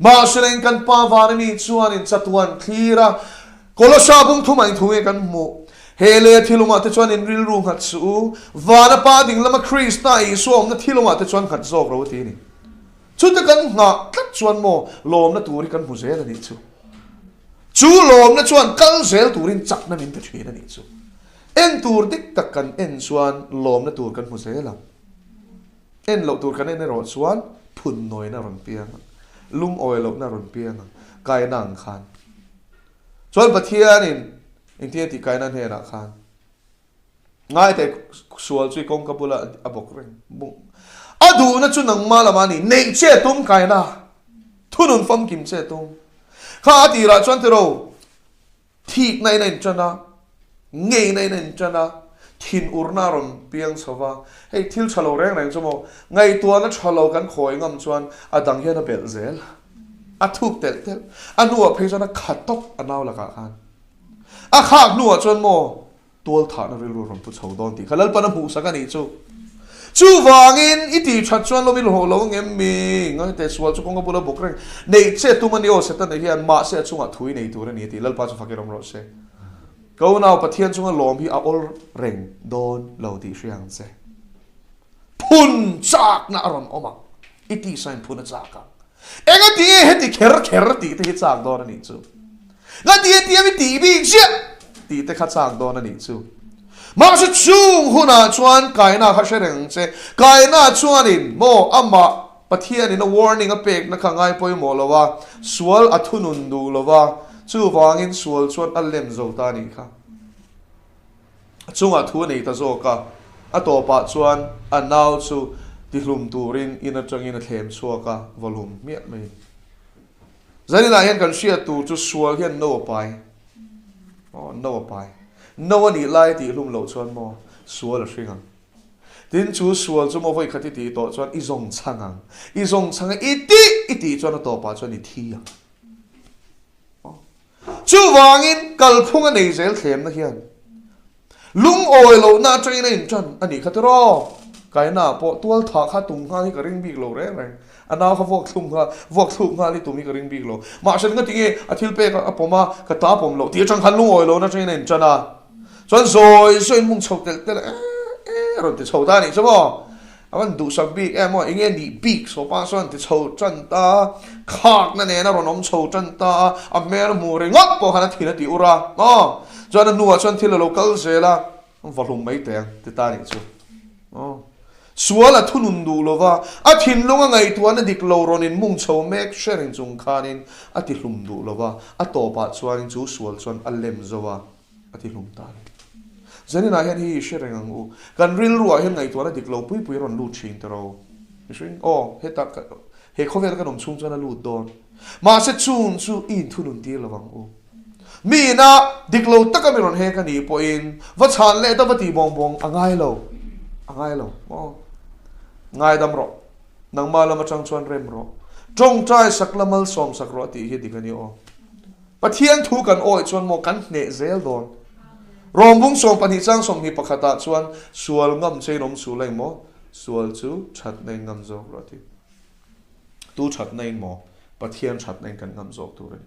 Mahse leng kan pa van ami chuanin chatuan thlir a, Kolosa bung thum ah inthu nge kan hmuh? He leh thil awmah te chuan in rilru nghat suh u, vana pa ding lama Krista Isua awmna thil awmah te chuan nghat zawk ro a ti a ni. Chute kan nghah tlat chuan maw lawmna tur hi kan hmu zel a nih chu. Chu lawmna chuan kal zel turin chakna min pe thin a nih chu. En tur dik tak kan en chuan lawmna tur kan hmu zel ang. En loh tur kan en erawh chuan phun nawina rawn piang ang, lungawi lohna rawn piang ang, kaina ang khan. Chuan Pathianin engtin a tih kaina hnenah khan Ngaite sual chu i kawngka bula a bawk reng bung. A duhna chu nangmah lamah a ni, neih che tum kaina, thunun famkim che tum. Kha a tirah chuan tiro, Thikna in a inṭan a, ngeina in a inṭan a, thinurna a rawn piang chho va. Hei thil ṭha lo reng reng chu maw, ngaihtuahna ṭha lo kan khawi ngam chuan a dang hian a belh zel, a thuk telh telh. A hnuah phei chuan a kha tawp a nau lakah khan. A khak hnuah chuan maw, Tual thahna rilru rawn pu chho dawn tih kha Lalpan a hmuhsak a nih chu. Chuvangin i tih that chuan lawm i hlawh lo angem mi? Ngaite sual chu kawng a bula bawk reng. Neih che tum a ni aw Setana hian mahse a chungah thui nei tur a ni a ti. Lalpa chu fakir awm rawh se. Ka unau Pathian chunga lawm hi a awl reng dawn lo tih hria ang che. Phun chakna a rawn awm ang. I tihsain phun a chak ang. Enga ti nge heti kher kher tih te hi chak dawn a nih chu. Nga ti e tiam i tih bik ziah tih te kha chak dawn a nih chu. Mahse chung hunah chuan Kaina kha hre reng ang che. Kaina chuanin maw amah Pathianin a warning a pekna kha ngai pawimawh lo a, sual a thunun duh lo va, chuvangin sual chuan a lem zo ta a nih kha. A chungah thu a nei ta zawk a, a tawpah chuan a nau chu tihlum turin in atangin a thlem chhuak a, vawlhum hmiah mai. Zaninah hian kan hriat tur chu sual hian no a pai. Aw, no a pai. No a nih lai tihlum loh chuan maw sual a hring ang. Tin, chu sual chu maw vawikhat i tih tawh chuan i zawng chhang ang. I zawng chhang a, i tih i tih chuan a tawpah chuan i thi ang. Chuvangin kalphung a nei zel thlemna hian lungawi lohna atangin a intan a nih kha tiraw? Kaina pawh tual thah kha tum nghal hi ka ring bik lo reng reng. A nau kha vuak thlum nghal, vuak thluk nghal hi tum hi ka ring bik lo. Mahse engati nge a thil pek a pawm a, ka ta pawm loh tih atang khan lungawi lohna atangin a intan a. Chuan zawi zawiin hmung chho telh telh e e rawn ti chho ta a nih chu maw? A van duhsak bik em aw, enge nih bik sawpa sawn ti chho tan ta a, khakna nen a rawn awm chho tan ta a, a hmel hmuh ringawt pawh khan a thin a ti ur a aw, chuan a hnuah chuan thil a lo kal zel a, va hlum mai teh ang ti ta nih chu aw. Sual a thunun duh lo va, a thinlung a ngaihtuahna dik lo rawn in mung chho mek hre reng chung khanin a ti hlum duh lo va, a tawpah chuanin chu sual chuan a lem zo a. A ti hlum ta a ni. Zaninah hian hei i hre reng ang u. Kan rilruah hian ngaihtuahna dik lo pui pui a rawn lut thin tawh ro. Mihring, aw, heta he khawvela kan awm chhung chuan a lut dawn. Mahse chun chu i inthunun tir lo ang u. Mi ina dik lo taka mi rawn hek a nih pawhin va chhan leh ta va tih bawng bawng a ngai lo. A ngai lo. Aw. Ngaidam rawh. Nangmah lam atang chuan rem rawh. Tawngtai sak la malsawm sak rawh a tih hi dik a ni aw. Pathian thu kan awih chuan maw kan hneh zel dawn. Rawmbung 12 chang 21 ah chuan sual ngam che in awm suh la emaw sual chu thatna in ngam zawk rawh a ti. Tu thatna in maw Pathian thatna in kan ngam zawk tur a ni.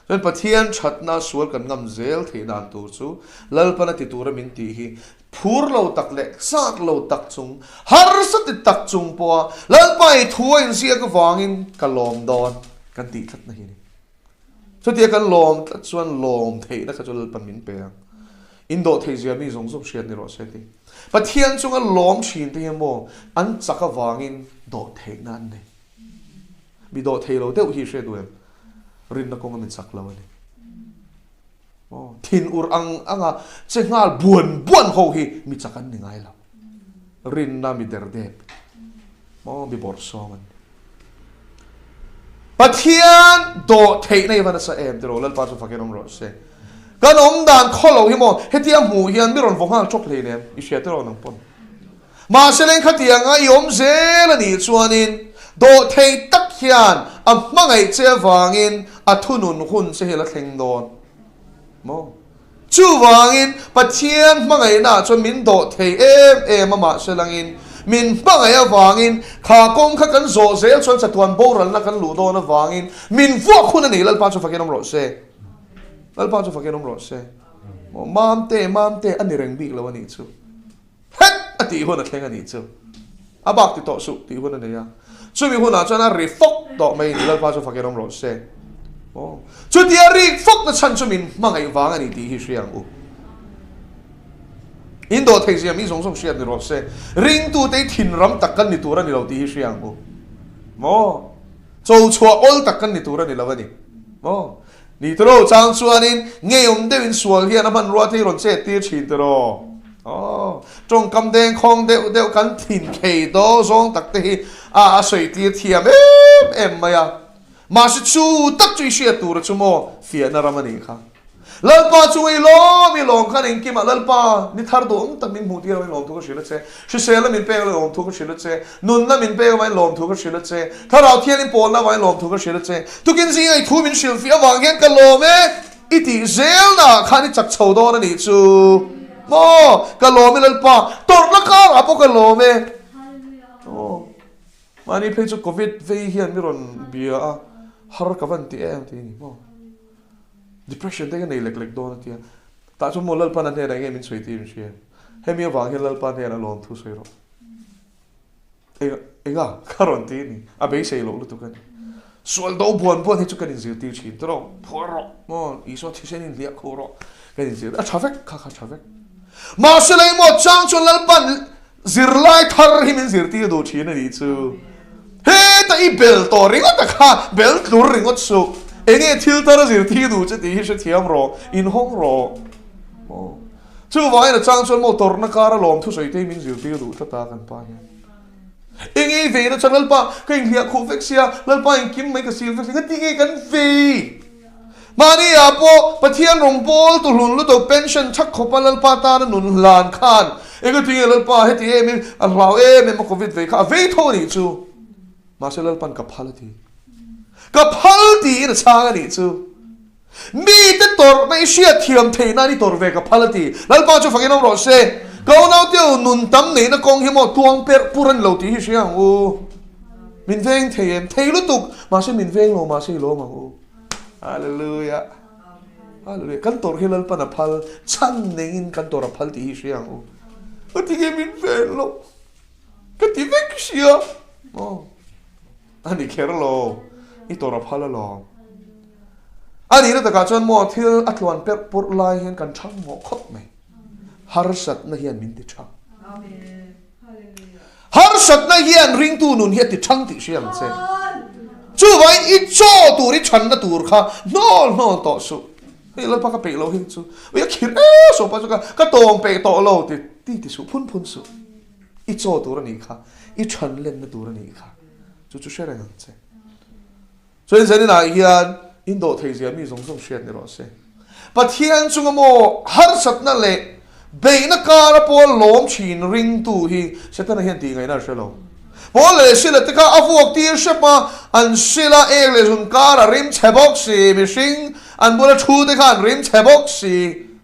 Chuan Pathian thatna sual kan ngam zel theih dan tur chu Lalpan a ti tura min tih hi phur lo tak leh chak lo tak chung, harsa ti tak chung pawha Lalpa i thu a inziak avangin ka lawm dawn kan tih tlatna hi a ni. Chutia kan lawm tlat chuan lawm theihna kha chu Lalpan min pe ang. In dawh theih zia mi zawng zawng hriat ni rawh se ti. Pathian chunga lawm thin te hi maw an chak avangin dawh theihna an nei. Mi dawh thei lo deuh hi hria duh em? Rinna kawnga mi chak lo a ni. Aw, thin ur ang anga che nghal buan buan ho hi mi chak an ni ngai lo. Rinna mi derdep. Maw mi bawrhsawm an ni. Pathian dawh theihna hi va nasa em tiraw Lalpa chu fakin awm rawh se. Kan awm dan khaw lo hi maw hetia hmuh hian mi rawn vaw nghal tawp hlei nem i hria tiraw nang pawn. Mahse leng khatianga i awm zel a nih chuanin dawh theih tak hian a hmangaih che avangin a thunun hun che hi a la thleng dawn maw. Chuvangin, Pathian hmangaihnaah chuan min dawh thei em em a, mahse langin min hmangaih avangin kha kawng kha kan zawh zel chuan chatuan boralna kan luh dawn avangin min vuak hun a ni. Lalpa chu fakin awm rawh se. Lalpa chu fakin awm rawh se. Maw Mamte, Mamte a ni reng bik lo a nih chu. Het! A tih hun a thleng a nih chu. A bak ti tawh suh tih hun a nei a. Chumi hunah chuan a ri fawk tawh mai a ni, Lalpa chu fakin awm rawh se. Aw, chutia rik fawkna chhan chu min hmangaih vang a ni tih hi hria ang u. In dawh theih zia mi zawng zawng hriat ni rawh se. Ringtute hi thinram tak kan ni tur a ni lo tih hi hria ang u. Maw? Cho chhuah awl tak kan ni tur a ni lo a ni. Maw? Ni tiraw chang chuanin ngeiawm deuhin sual hian a hmanrua te hi rawn chet tir thin tiraw? Aw, tawngkam deng khawng deuh deuh kan thin khei daw zawng tak te hi a a sawi tir thiam em em mai a. Mahse chu tak chu i hriat tur a chu maw? Fiahna ram a nih kha. Lalpa chu i lawm i lawm khan engkimah Lalpa ni thar duhawm tak min hmuh tir avangin lawmthu ka hrilh a che, hriselna min pek avangin lawmthu ka hrilh a che, nunna min pek avangin lawmthu ka hrilh a che, Thlarau Thiangin pawlna avangin lawmthu ka hrilh a che, tukin zinga i thu min hrilh fih avang hian ka lawm e i tih zelnaah khan i chak chho dawn a nih chu maw ka lawm e Lalpa tawrhna karah pawh ka lawm e aw mahni phei chu covid vei hian mi rawn bia a har ka van ti em ti a ni maw. Depression te ka nei lek lek dawn a tia. Tah chuan maw Lalpan a hnenah enge min sawi tir in hria em? Hemi avang hian Lalpa hnenah lawmthu sawi rawh. Eng enga ka rawn ti a ni. A beisei loh lutuk a ni. Sual do buan buan hi chu kan inzirtir thin tawh rawh. Phuar rawh maw Isua thisen in hliah khuh rawh kan inzir a tha vek kha kha tha vek. Mahse lei maw chang chuan Lalpan Zirlai thar hi min zirtir duh thin a nih chu. Heta i bel tawh ringawt a kha, bel tlur ringawt suh. Enge thil thar a zirtir duh che tih hi hrethiam rawh, inhawng rawh. Maw? Chuvangin a chang chuan maw tawrhna kara lawm thusawi te hi min zirtir duh tlat a kan pa hian. Enge i veina chuan Lalpa ka inhliah khuh vek sia, Lalpa engkim mai ka sil vek sia, ngati nge kan vei? Mahni ah pawh Pathian rawngbâwl tu hlun lutuk pension thak khawpa Lalpa tana nun hlan khan engatinge Lalpa heti em in a hlau em em a covid vei kha a vei tho a nih chu. Mahse Lalpan ka phal a ti. Ka phal tiin a chhang a nih chu. Mite tawrhna i hriat thiam theih nan i tawrh ve ka phal a ti. Lalpa chu fakin awm rawh se. Ka unauteu nun tam neihna kawng hi maw tuang perh pur a ni lo tih hi hria ang u. Min veng thei em? Thei lutuk. Mahse min veng lo mahse i lawm ang u. Hallelujah. Hallelujah. Kan tawrh hi Lalpan a phal, chhan neiin kan tawrh a phal tih hi hria ang u. Ka ti nge min ven lo. Ka ti vek sia. Oh. A ni kher lo. I tawrh a phal alawm. A nihna takah chuan maw thil a tluan perh purh lai hian kan thang mawh khawp mai. Harsatna hian min ti thang. Amen. Harsatna hian ringtu nun hi a ti ṭhang tih hria ang che. Chuvangin i chaw tur i ṭhanna tur kha hnawl hnawl tawh suh. Hei Lalpa ka peih lo hi chu ui a khirh e sawpa chu ka ka tawng peih tawh lo ti ti ti suh phun phun suh. I chaw tur a nih kha, i ṭhan lenna tur a nih kha. Chu chu hre reng ang che. Chuan zaninah hian in dawh thei zia mi zawng zawng hriat ni rawh se. Pathian chunga maw harsatna leh beihna kara pawl lawm thin ringtu hi Setana hian tih ngaihna a hre lo. Pawl leh sila te kha a vuak tir hrep a, an sila ek leh zun kar a rim chhe bawk si, mihring an bula thu te kha an rim chhe bawk si.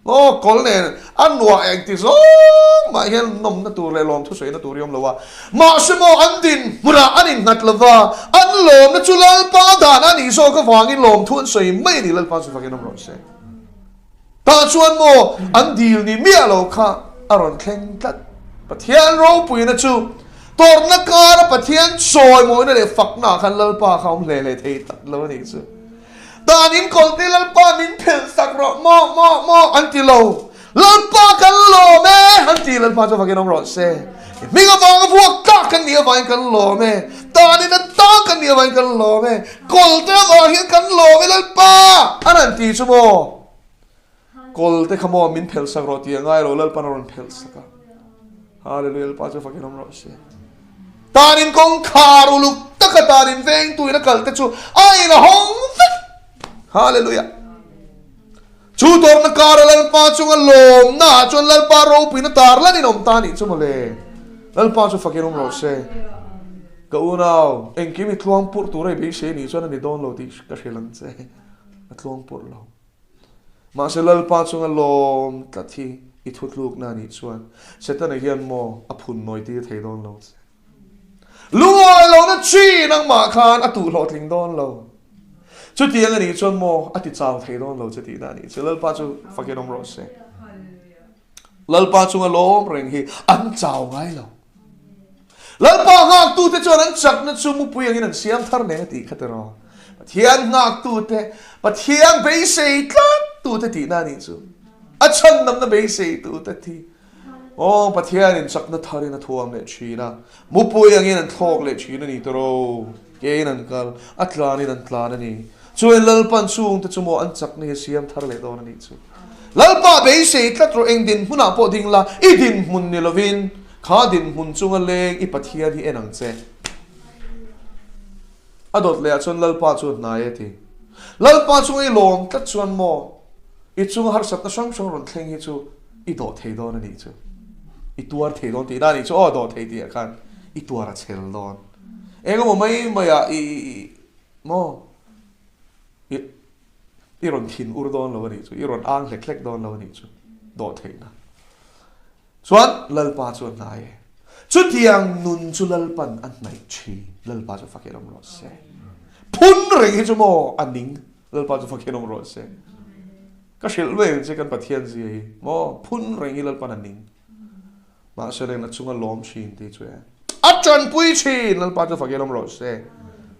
Aw, kawl nen a nuah engti zawng mah hian nawmna tur leh lawmthu sawiina tur i awm lo a. Mahse maw an dinhmunah an innghat lo va, an lawmna chu Lalpa dan a nih zawk avangin lawmthu an sawi mai a ni, Lalpa chu fakin awm rawh se. Tah chuan maw an dil ni miah lo kha a rawn thleng tlat. Pathian ropuina chu tawrhna kara Pathian chawimawina leh faknaah khan Lalpa kha a awm hle hle thei tlat lo a nih chu. Dan in kawlhte Lalpa min phelh sak rawh maw maw maw an ti lo. Lalpa kan lawm e an ti. Lalpa chu fakin awm rawh se. I hming avanga vuak tlak kan nih avangin kan lawm e. Dan in a tang kan nih avangin kan lawm e. Kawlhte avang hian kan lawm e Lalpa an han ti chu maw. Kawl te kha maw min phelh sak rawh tih a ngai lo, Lalpan a rawn phelh sak a. Hallelujah, Lalpa chu fakin awm rawh se. Tanin kawngkhar uluk taka tanin vengtuin a kal te chu a in a hawng vek. Hallelujah. Chu tawrhna kara Lalpa chunga lawmna ah chuan Lalpa ropuina tar lan in awm ta nih chu mawle. Lalpa chu fakin awm rawh se. Ka unau, engkim i tluang purh tur a i beisei nih chuan a ni dawn lo tih ka hrilh ang che. A tluang purh lo. Mahse Lalpa chunga lawm tlat hi i thutlukna a nih chuan Setana hian maw a phun nawi tir thei dawn lo che. Lungawi lohna chi nangmah khan a tuh hlawhtling dawn lo. Chutiang a nih chuan maw a ti chau thei dawn lo che tihna a nih chu. Lalpa chu fakin awm rawh se. Lalpa chunga lawm reng hi an chau ngai lo. Lalpa nghaktute chuan an chakna chu mupui angin an siam thar nen a tih kha tiraw? Pathian nghaktute, Pathian beisei tlattute tihna a nih chu. A chhandamna beiseitute thi. Aw, Pathianin chakna tharin a thuam leh thin a, mupui angin an thlawk leh thin a ni tiraw? Kein an kal, a tlanin an tlan a ni. Chuan Lalpan chungte chu maw an chakna hi a siam thar leh dawn a nih chu. Lalpa beisei tlat rawh eng dinhmunah pawh ding la, i dinhmun ni lovin kha dinhmun chunga leng i Pathian hi en ang che. A dawt lehah chuan Lalpa chu a hnai a ti. Lalpa chunga i lawm tlat chuan maw i chunga harsatna hrang hrang rawn thleng hi chu i dawh thei dawn a nih chu. I tuar thei dawn tihna a nih chu aw dawh thei tihah khan i tuar a chhel dawn. Engemaw mai maiah i maw i i rawn thin ur dawn lo a nih chu, i rawn ang hlek hlek dawn lo a nih chu dawhtheihna. Chuan Lalpa chu a hnai e. Chutiang nun chu Lalpan a hnaih thin. Lalpa chu fakhian awm rawh se. Phun reng hi chu maw a ning. Lalpa chu fakhian awm rawh se. Ka hrilh ve ang che kan Pathian zia hi maw phun reng hi Lalpan a ning. Mahse reng a chunga lawm thin tih chu e. A tanpui thin! Lalpa chu fakin awm rawh se.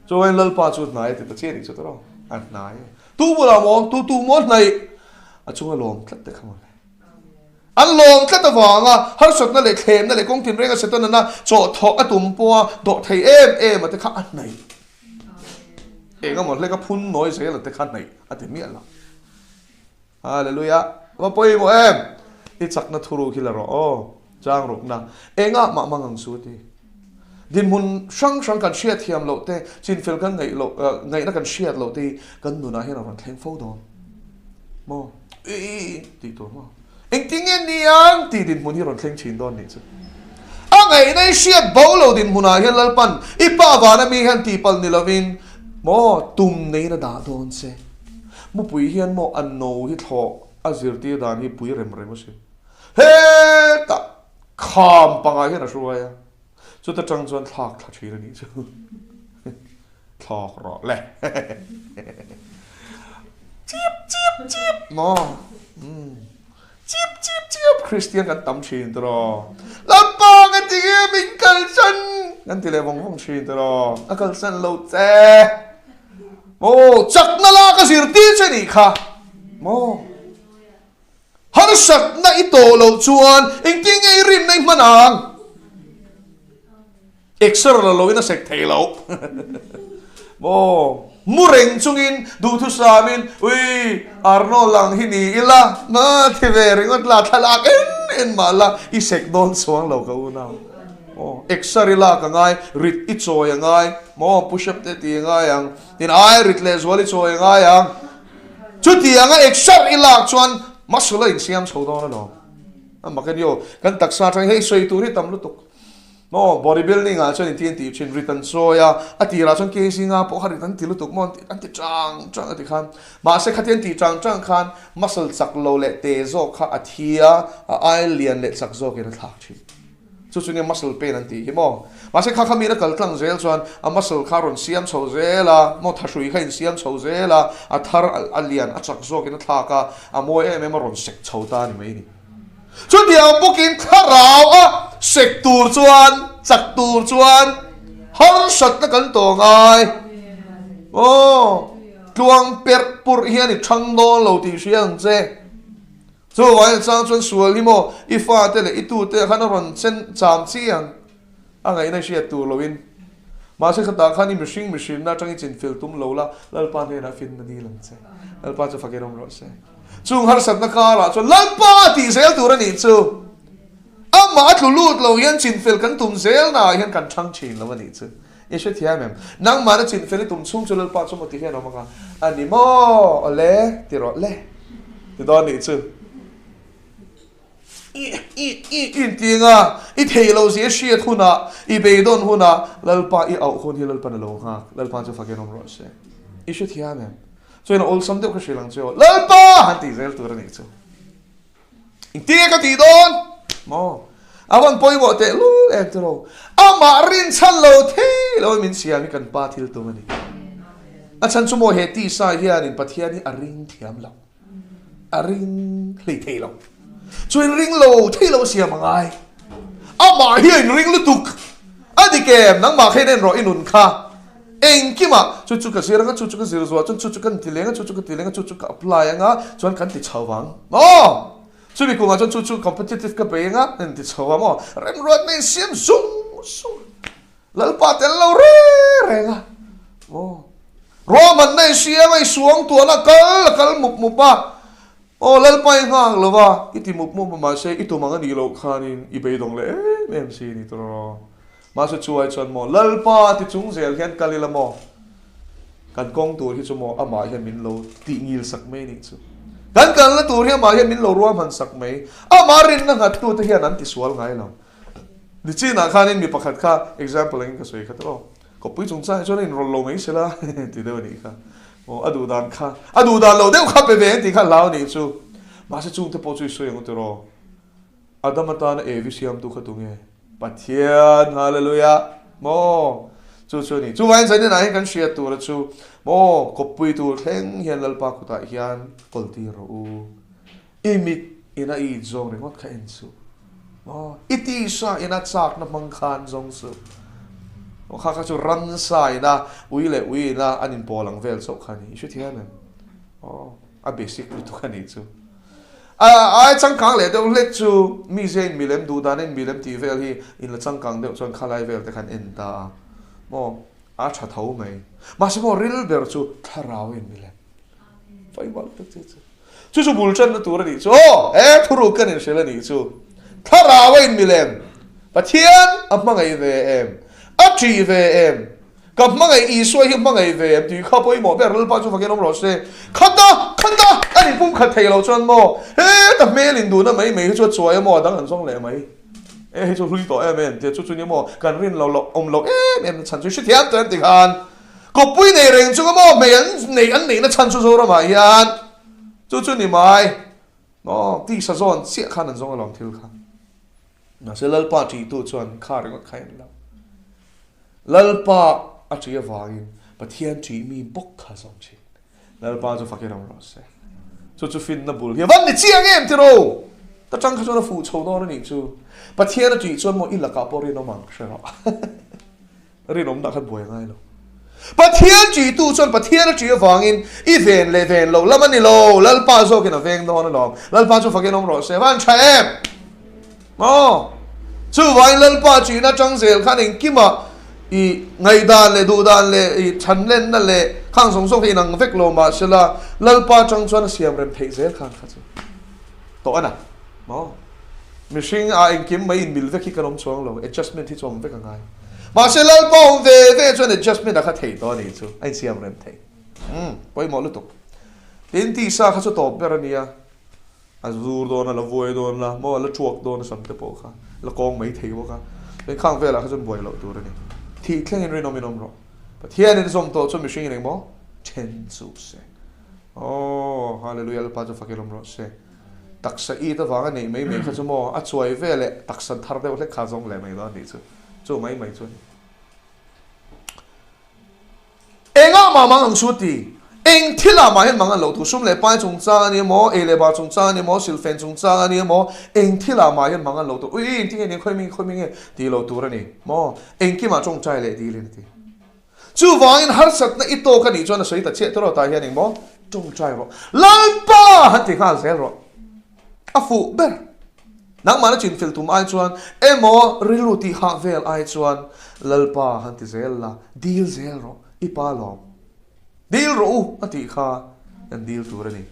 Chuan Lalpa chu hnai a ti ta chiah nih chu tawh a hnai e. Tu bulah maw? Tu tu maw hnaih? A chunga lawm tlat te kha mawle. An lawm tlat avanga harsatna leh thlemna leh kawng tinrenga Setana chawhthawh a tum pawha dawh thei em em a te kha a hnaih. Engemaw hlek a phun nawi zel a te kha hnaih a ti miah lo. Hallelujah! Va pawimawh em! I chakna thuruk hi la rawh aw, chang rukna. Engah mah mang ang su ti. Dinhmun hrang hrang kan hriat thiam loh te, chinfel kan ngaih loh, ngaihna kan hriat loh te hi kan nunah hian a rawn thleng fo dawn. Maw? I i i tih tur maw? Engtin nge ni ang tih dinhmun hi rawn thleng thin dawn nih chu. A ngaihna i hriat bo lo dinhmunah hian Lalpan i pa vana mi hian tihpalh ni lovin maw tum neiin a dah dawn che. Mupui hian maw a no hi thlawh a zirtir dan hi pui rem rem a si. Hetah kham pangah hian a hruai a, chuta tang chuan thlak thla thin a nih chu. Thlawk rawh le. Chip chip chip maw. Chip chip chip Kristian kan tam thin tiraw. Lalpa ka ti nge min kalsan kan ti leh vawng vawng thin tiraw. A kalsan lo che. Maw chakna la ka zirtir che nih kha. Maw harsatna i tawh loh chuan engtin nge i rinna i hman ang? Exer la loin a sek thei lo. Maw mu reng chungin duhthusamin ui Arnold ang hi ni ila na thi ve ringawt la thlalak en en mah la i sek dawn chuang lo ka unau. Maw exer i lak a ngai, rit i chawi a ngai, maw push up te ti a ngai ang, tin ai rit leh zual i chawi a ngai ang. Chutianga exer i lak chuan muscle a insiam chho dawn alawm. A mak a ni aw, kan taksa atang hei sawi tur hi tam lutuk. Maw body building ah chuan inti an tih thin, rit an chawi a, a tirah chuan kg nga pawh kha rit an ti lutuk maw an ti tang tang a ti khan. Mahse khatia an tih tang tang khan muscle chak lo leh te zawk kha a thi a, a ai lian leh chak zawkin a thlak thin. Chu chu nia muscle pain an tih hi maw. Mahse kha kha mi na kal tlang zel chuan a muscle kha rawn siam chho zel a, maw thahrui kha insiam chho zel a, a thar a lian a chak zawkin a thlak a, a mawi em em a rawn sek chho ta a ni mai ni. Chutiang bawkin thlarau a sek tur chuan, chak tur chuan harsatna kan tawh ngai. Aw, tluang perh purh hian i thang dawn lo tih hria ang che. Chuvangin chang chuan sual hi maw i fate leh i tute ah khan a rawn chen cham chi ang a ngaihna i hriat tur loin. Mahse khatah khan i mihring mihrinna atang i chinfel tum lo la, Lalpa hnenah finna dil ang che. Lalpa chu fakin awm rawh se. Chung harsatna karah chuan Lalpa a tih zel tur a nih chu. Amah a tlu lut lo hian chinfel kan tum zelnaah hian kan thang thin lo a nih chu. I hrethiam em? Nangmahna chinfel i tum chhung chu Lalpa chu maw ti hian awm anga, A ni maw? Awle, ti rawh le. Ti dawn nih chu. I, i, i, i inti anga, i theih loh zia hriat hunah, i beidawn hunah, Lalpa i auh hun hi Lalpan a lo nghak. Lalpa chu fakin awm rawh se. I hrethiam em? Chuan a awlsam deuh ka hrilh ang che aw. Lalpa! Han tih zel tur a nih chu. Engtin nge ka tih dawn? Maw? A van pawimawh teh lul em chu lo. Amah rinchhan lo thei lo in min siam hi kan pa thil tum a ni. A chhan chu maw he tisa hianin Pathian hi a ring thiam lo. A ring hlei thei lo. Chu in ring lo thei lo siam a ngai. Amah hi a inring lutuk. A dik em? Nangmah kha in en rawh i nun kha. Engkimah, chu chu ka zir anga, chu chu ka zir zuah chuan chu chu kan ti leng a, chu chu ka ti leng a, chu chu ka apply anga, chuan kan ti chho vang. Maw? Chumi kumah chuan chu chu competitive ka bei anga, kan ti chho vang maw? Remruatna in siam zung zung. Lalpa tel lo reng reng a. Maw? Ruahmanna in siam a, i suang tuahna kal a kal mup mup a. Aw Lalpa i nghak lo va, i ti mup mup a mahse i tum ang a nih loh khanin i beidawng leh em em si ni tur aw. Mahse chu ai chuan maw Lalpa ti chung zel hian kal ila maw kan kawng tur hi chu maw amah hian min lo tih ngil sak mai nih chu. Kan kalna tur hi amah hian min lo ruahman sak mai. Amah rinna nghat tute hian an tisual ngai lo. Nichinah khanin mi pakhat kha example angin ka sawi kha tawh. Kawppui chungchangah chuan a inrawlh lo mai sela ti deuh a nih kha. Aw a duh dan kha, a duh dan lo deuh kha pe ve ang tih kha hlau a nih chu. Mahse chungte pawh chu i sawi ang u tiraw. Adam atana Evi siamtu kha tunge? Pathian, Hallelujah! Maw? Chu chu a ni. Chuvangin zaninah hian kan hriat tura chu maw kawppui tur thleng hian Lalpa kutah hian kawltir rawh u. I mit ina i it zawng ringawt kha en suh. Aw, i tisa ina chakna hmang khan zawng suh. Aw, kha kha chu ramsa ina ui leh ui ina an inpawl ang vel chauh kha a ni. I hrethiam em? Aw, a basic lutuk a nih chu. A ai changkang leh deuh hlek chu mizia in milem duh dan in milem tih vel hi in la changkang deuh chuan khalai vel te khan en ta a. Maw, a tha tho mai. Mahse maw ril ber chu thlarau in milem. Faimah lutuk che chu. Chu chu bul tanna tur a nih chu. Aw, he thuruk kan inhrilh a nih chu. Thlarau a inmilem. Pathian a hmangaih ve em? A ṭih ve em? Ka hmangaih Isua hi hmangaih ve em tih kha pawimawh ber Lalpa chu fakin awm rawh se. Khata, khata an inpumkhat thei lo chuan maw heta hmel induhna mai mai hi chu a chuai a maw a dang an zawng leh mai. E hei chu hlui tawh em em tia chu chu ni maw kan rin lo loh awm loh em em na chhan chu i hrethiam tawh em ti khan. Kawppui nei reng chunga maw hmei an neih an neihna chhan chu Zoramah hian chu chu ni mai maw tisa zawn chiah khan an zawng alawm thil kha. Mahse Lalpa ṭihtu chuan kha ringawt kha en lo. Lalpa a ṭih avangin Pathian ṭih mi bawk kha zawng ṭhin. Lalpa chu fakin awm rawh se. Chu chu finna bul hi a van ni chiang em tiraw? Ta ṭang kha chuan a fuh chho dawn a nih chu. Pathian a ṭih chuan maw i lakah pawh rinawm ang hre rawh. Rinawmna khan buai a ngai lo. Pathian ṭihtu chuan Pathian a ṭih avangin i ven leh ven lo lam a ni lo, Lalpa zawkin a veng dawn alawm. Lalpa chu fakin awm rawh se, van ṭha em? Maw? Chuvangin Lalpa ṭihna aṭang zel khan engkimah i ngaihdan leh duhdan leh i ṭhanlenna leh khang zawng zawng hi inang vek lo mahsela Lalpa aṭang chuan a siamrem theih zel khan kha chu tawh a na. Maw? Mihring ah engkim mai inmil vek hi kan awm chuang lo, adjustment hi chu awm vek a ngai. Mahse Lalpa awm ve ve chuan adjustment a kha thei tawh a nih chu, a insiam rem thei. Umm, pawimawh lutuk. Tin, tisa kha chu tawp ber a nia, a zur dawn a, la vuai dawn a, maw a la thuak dawn a sam te pawh kha, la kawng mai thei bawk a. Tin, khang velah kha chuan buai loh tur a ni. Thih thlengin rinawm in awm rawh. Pathianin zawm tawh chu mihring in engmaw then suh se. Aw, Hallelujah, Lalpa chu fakin awm rawh se. Taksa it avanga neih mai mai kha chu maw a chuai ve leh taksa thar deuh hlek kha zawng leh mai dawn nih chu. Chu mai mai chu a ni. Engah mah mang ang chu ti? Eng thilah mah hian mang an loh thu? Sum leh pai chungchang a ni emaw, ei leh bar chungchang a ni emaw, silfen chungchang a ni emaw, eng thilah mah hian mang an loh tur? Ui, engtin nge ni, khawi mi, khawi mi nge tih loh tur a ni maw? Engkimah tawngtai leh dilin a ti. Chuvangin harsatna i tawk a nih chuan a sawi ta chiah tawh tah hian engmaw tawngtai rawh. Lalpa han ti nghal zel rawh. A fuh ber. Nangmahna chinfel tum ai chuan emaw rilru tih hah vel ai chuan Lalpa han ti zel la, dil zel rawh, i pa lawm. Dil rawh u a tih kha kan dil tur a ni.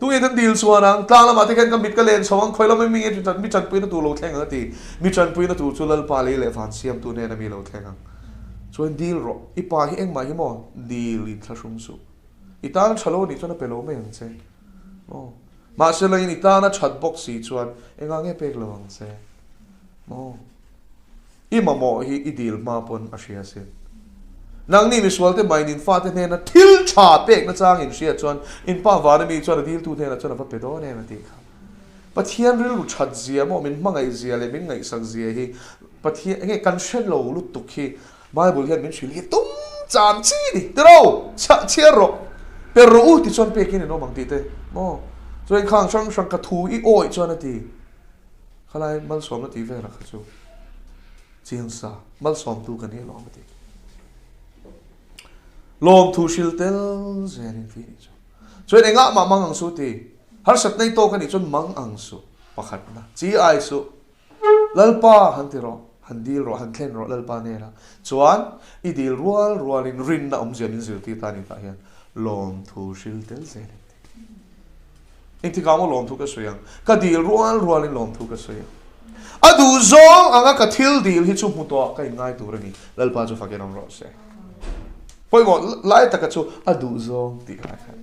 Tunge kan dil chuan ang, tlang lamah te khian ka mit ka len chho ang, khawi lama mi nge mi tanpuina tur lo thleng ang a ti. Mi tanpuina tur chu Lalpa lei leh van siamtu hnena mi lo thleng ang. Chuan dil rawh, i pa hi engmah hi maw dil in thlahrung suh. I tana tha lo anih chuan a pe lo mai ang che. Maw? Mahse lain i tana that bawk si chuan engah nge pek lo ang che? Maw? I mamawh hi i dil hma pawn a hria sin. Nangni misualte maiin in fate hnena thil tha pek nachang in hria chuan in pa vana mi chuan a diltu hnenah chuan a va pe dawn em a tih kha. Pathian rilru that zia maw min hmangaih zia leh min ngaihsak zia hi Pathian enge kan hre lo lutuk hi Bible hian min hrilh hi tum chan chi ni tiro chhiah chhiar rawh per rawh u tichuan pekin in awm ang tih te maw chuan khang hrang hrang ka thu i awih chuan a ti khalai malsawmna tih velah kha chu. Chiang sa, malsawmtu ka ni alawm a ti. Lawmthu hril tel zelin ti nih chu. Chuan engah mah mang ang suh ti. Harsat nei tawk a nih chuan mang ang suh pakhatna. Chi ai suh. Lalpa han ti rawh, han dil rawh, han thlen rawh Lalpa hnenah. Chuan i dil rual rualin rinna awmzia min zirtir ta a ni tah hian lawmthu hril tel zelin ti. Engtikah maw lawmthu ka sawi ang? Ka dil rual rualin lawmthu ka sawi ang. A duh zawng anga ka thil dil hi chu hmu tawh ka inngai tur a ni. Lalpa chu fakin awm rawh se. Pawimawh lai taka chu a duh zawng tih lai khan.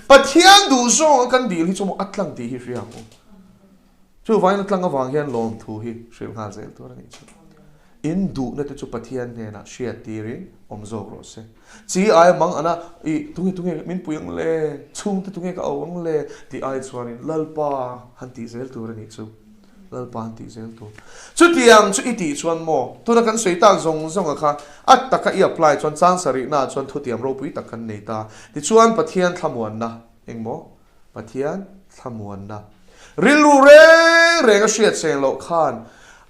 Pathian duh zawng a kan dil hi chu maw a tlang tih hi hria ang u. Chuvangin a tlang avang hian lawmthu hi hrilh nghal zel tur a nih chu. In duhna te chu Pathian hnenah hriat tirin awm zawk rawh se. Chi aia mang ana i tunge tunge min pui ang le, chhungte tunge ka au ang le tih ai chuanin Lalpa han tih zel tur a nih chu. Lalpa han tih zel tur. Chutiang chu i tih chuan maw, tuna kan sawi tak zawng zawnga kha a taka i apply chuan chang sarihnaah chuan thutiam ropui tak kan nei ta. Tichuan Pathian thlamuanna engmaw? Pathian thlamuanna rilru reng reng a hriat seng loh khan,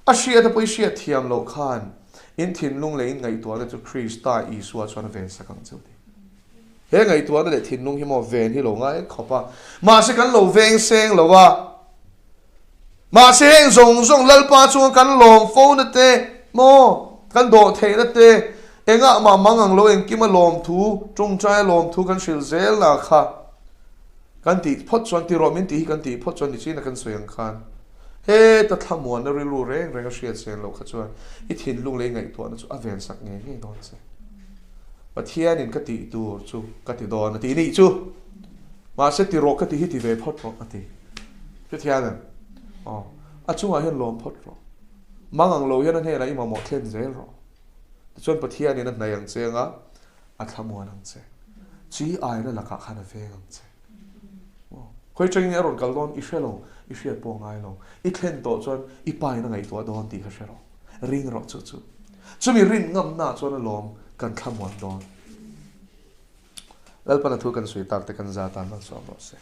a hriat a pawi hriat thiam loh khan, in thinlung leh in ngaihtuahna chu Krista Isua chuan a ven sak ang cheu ti. He ngaihtuahna leh thinlung hi maw ven hi lo ngai khawp a, mahse kan lo veng seng lo a, mahse heng zawng zawng Lalpa chunga kan lawm fo na te maw, kan dawh theihna te, engah mah mang ang lo engkima lawmthu, tawngtaia lawmthu kan hrilh zel na kha, Kan tih phawt chuan ti rawh min tih hi kan tih phawt chuan nichina kan sawi ang khan heta thlamuanna rilru reng reng a hriat chen loh kha chuan i thinlung leh i ngaihtuahna chu a vensak ngei ngei dawn che. Pathianin ka tih tur chu ka ti dawn a ti nih chu. Mahse ti rawh ka ti hi ti ve phawt rawh a ti. Hrethian em? Aw. A chungah hian lawm phawt rawh. Mang ang lo hian a hnenah i mamawh thlen zel rawh. Tichuan Pathianin a hnaih ang che anga A thlamuan ang che. Chi aina lakah khan a veng ang che. Khawi tangin a rawn kal dawn i hre lo, i hriat pawh ngai lo. I thlen tawh chuan i pa in a ngaihtuah dawn tih kha hre rawh. Ring rawh chu chu. Chumi rin ngamna chuan a lawm kan thlamuan dawn. Lalpana thu kan sawi tak te kan za tan malsawm rawh se.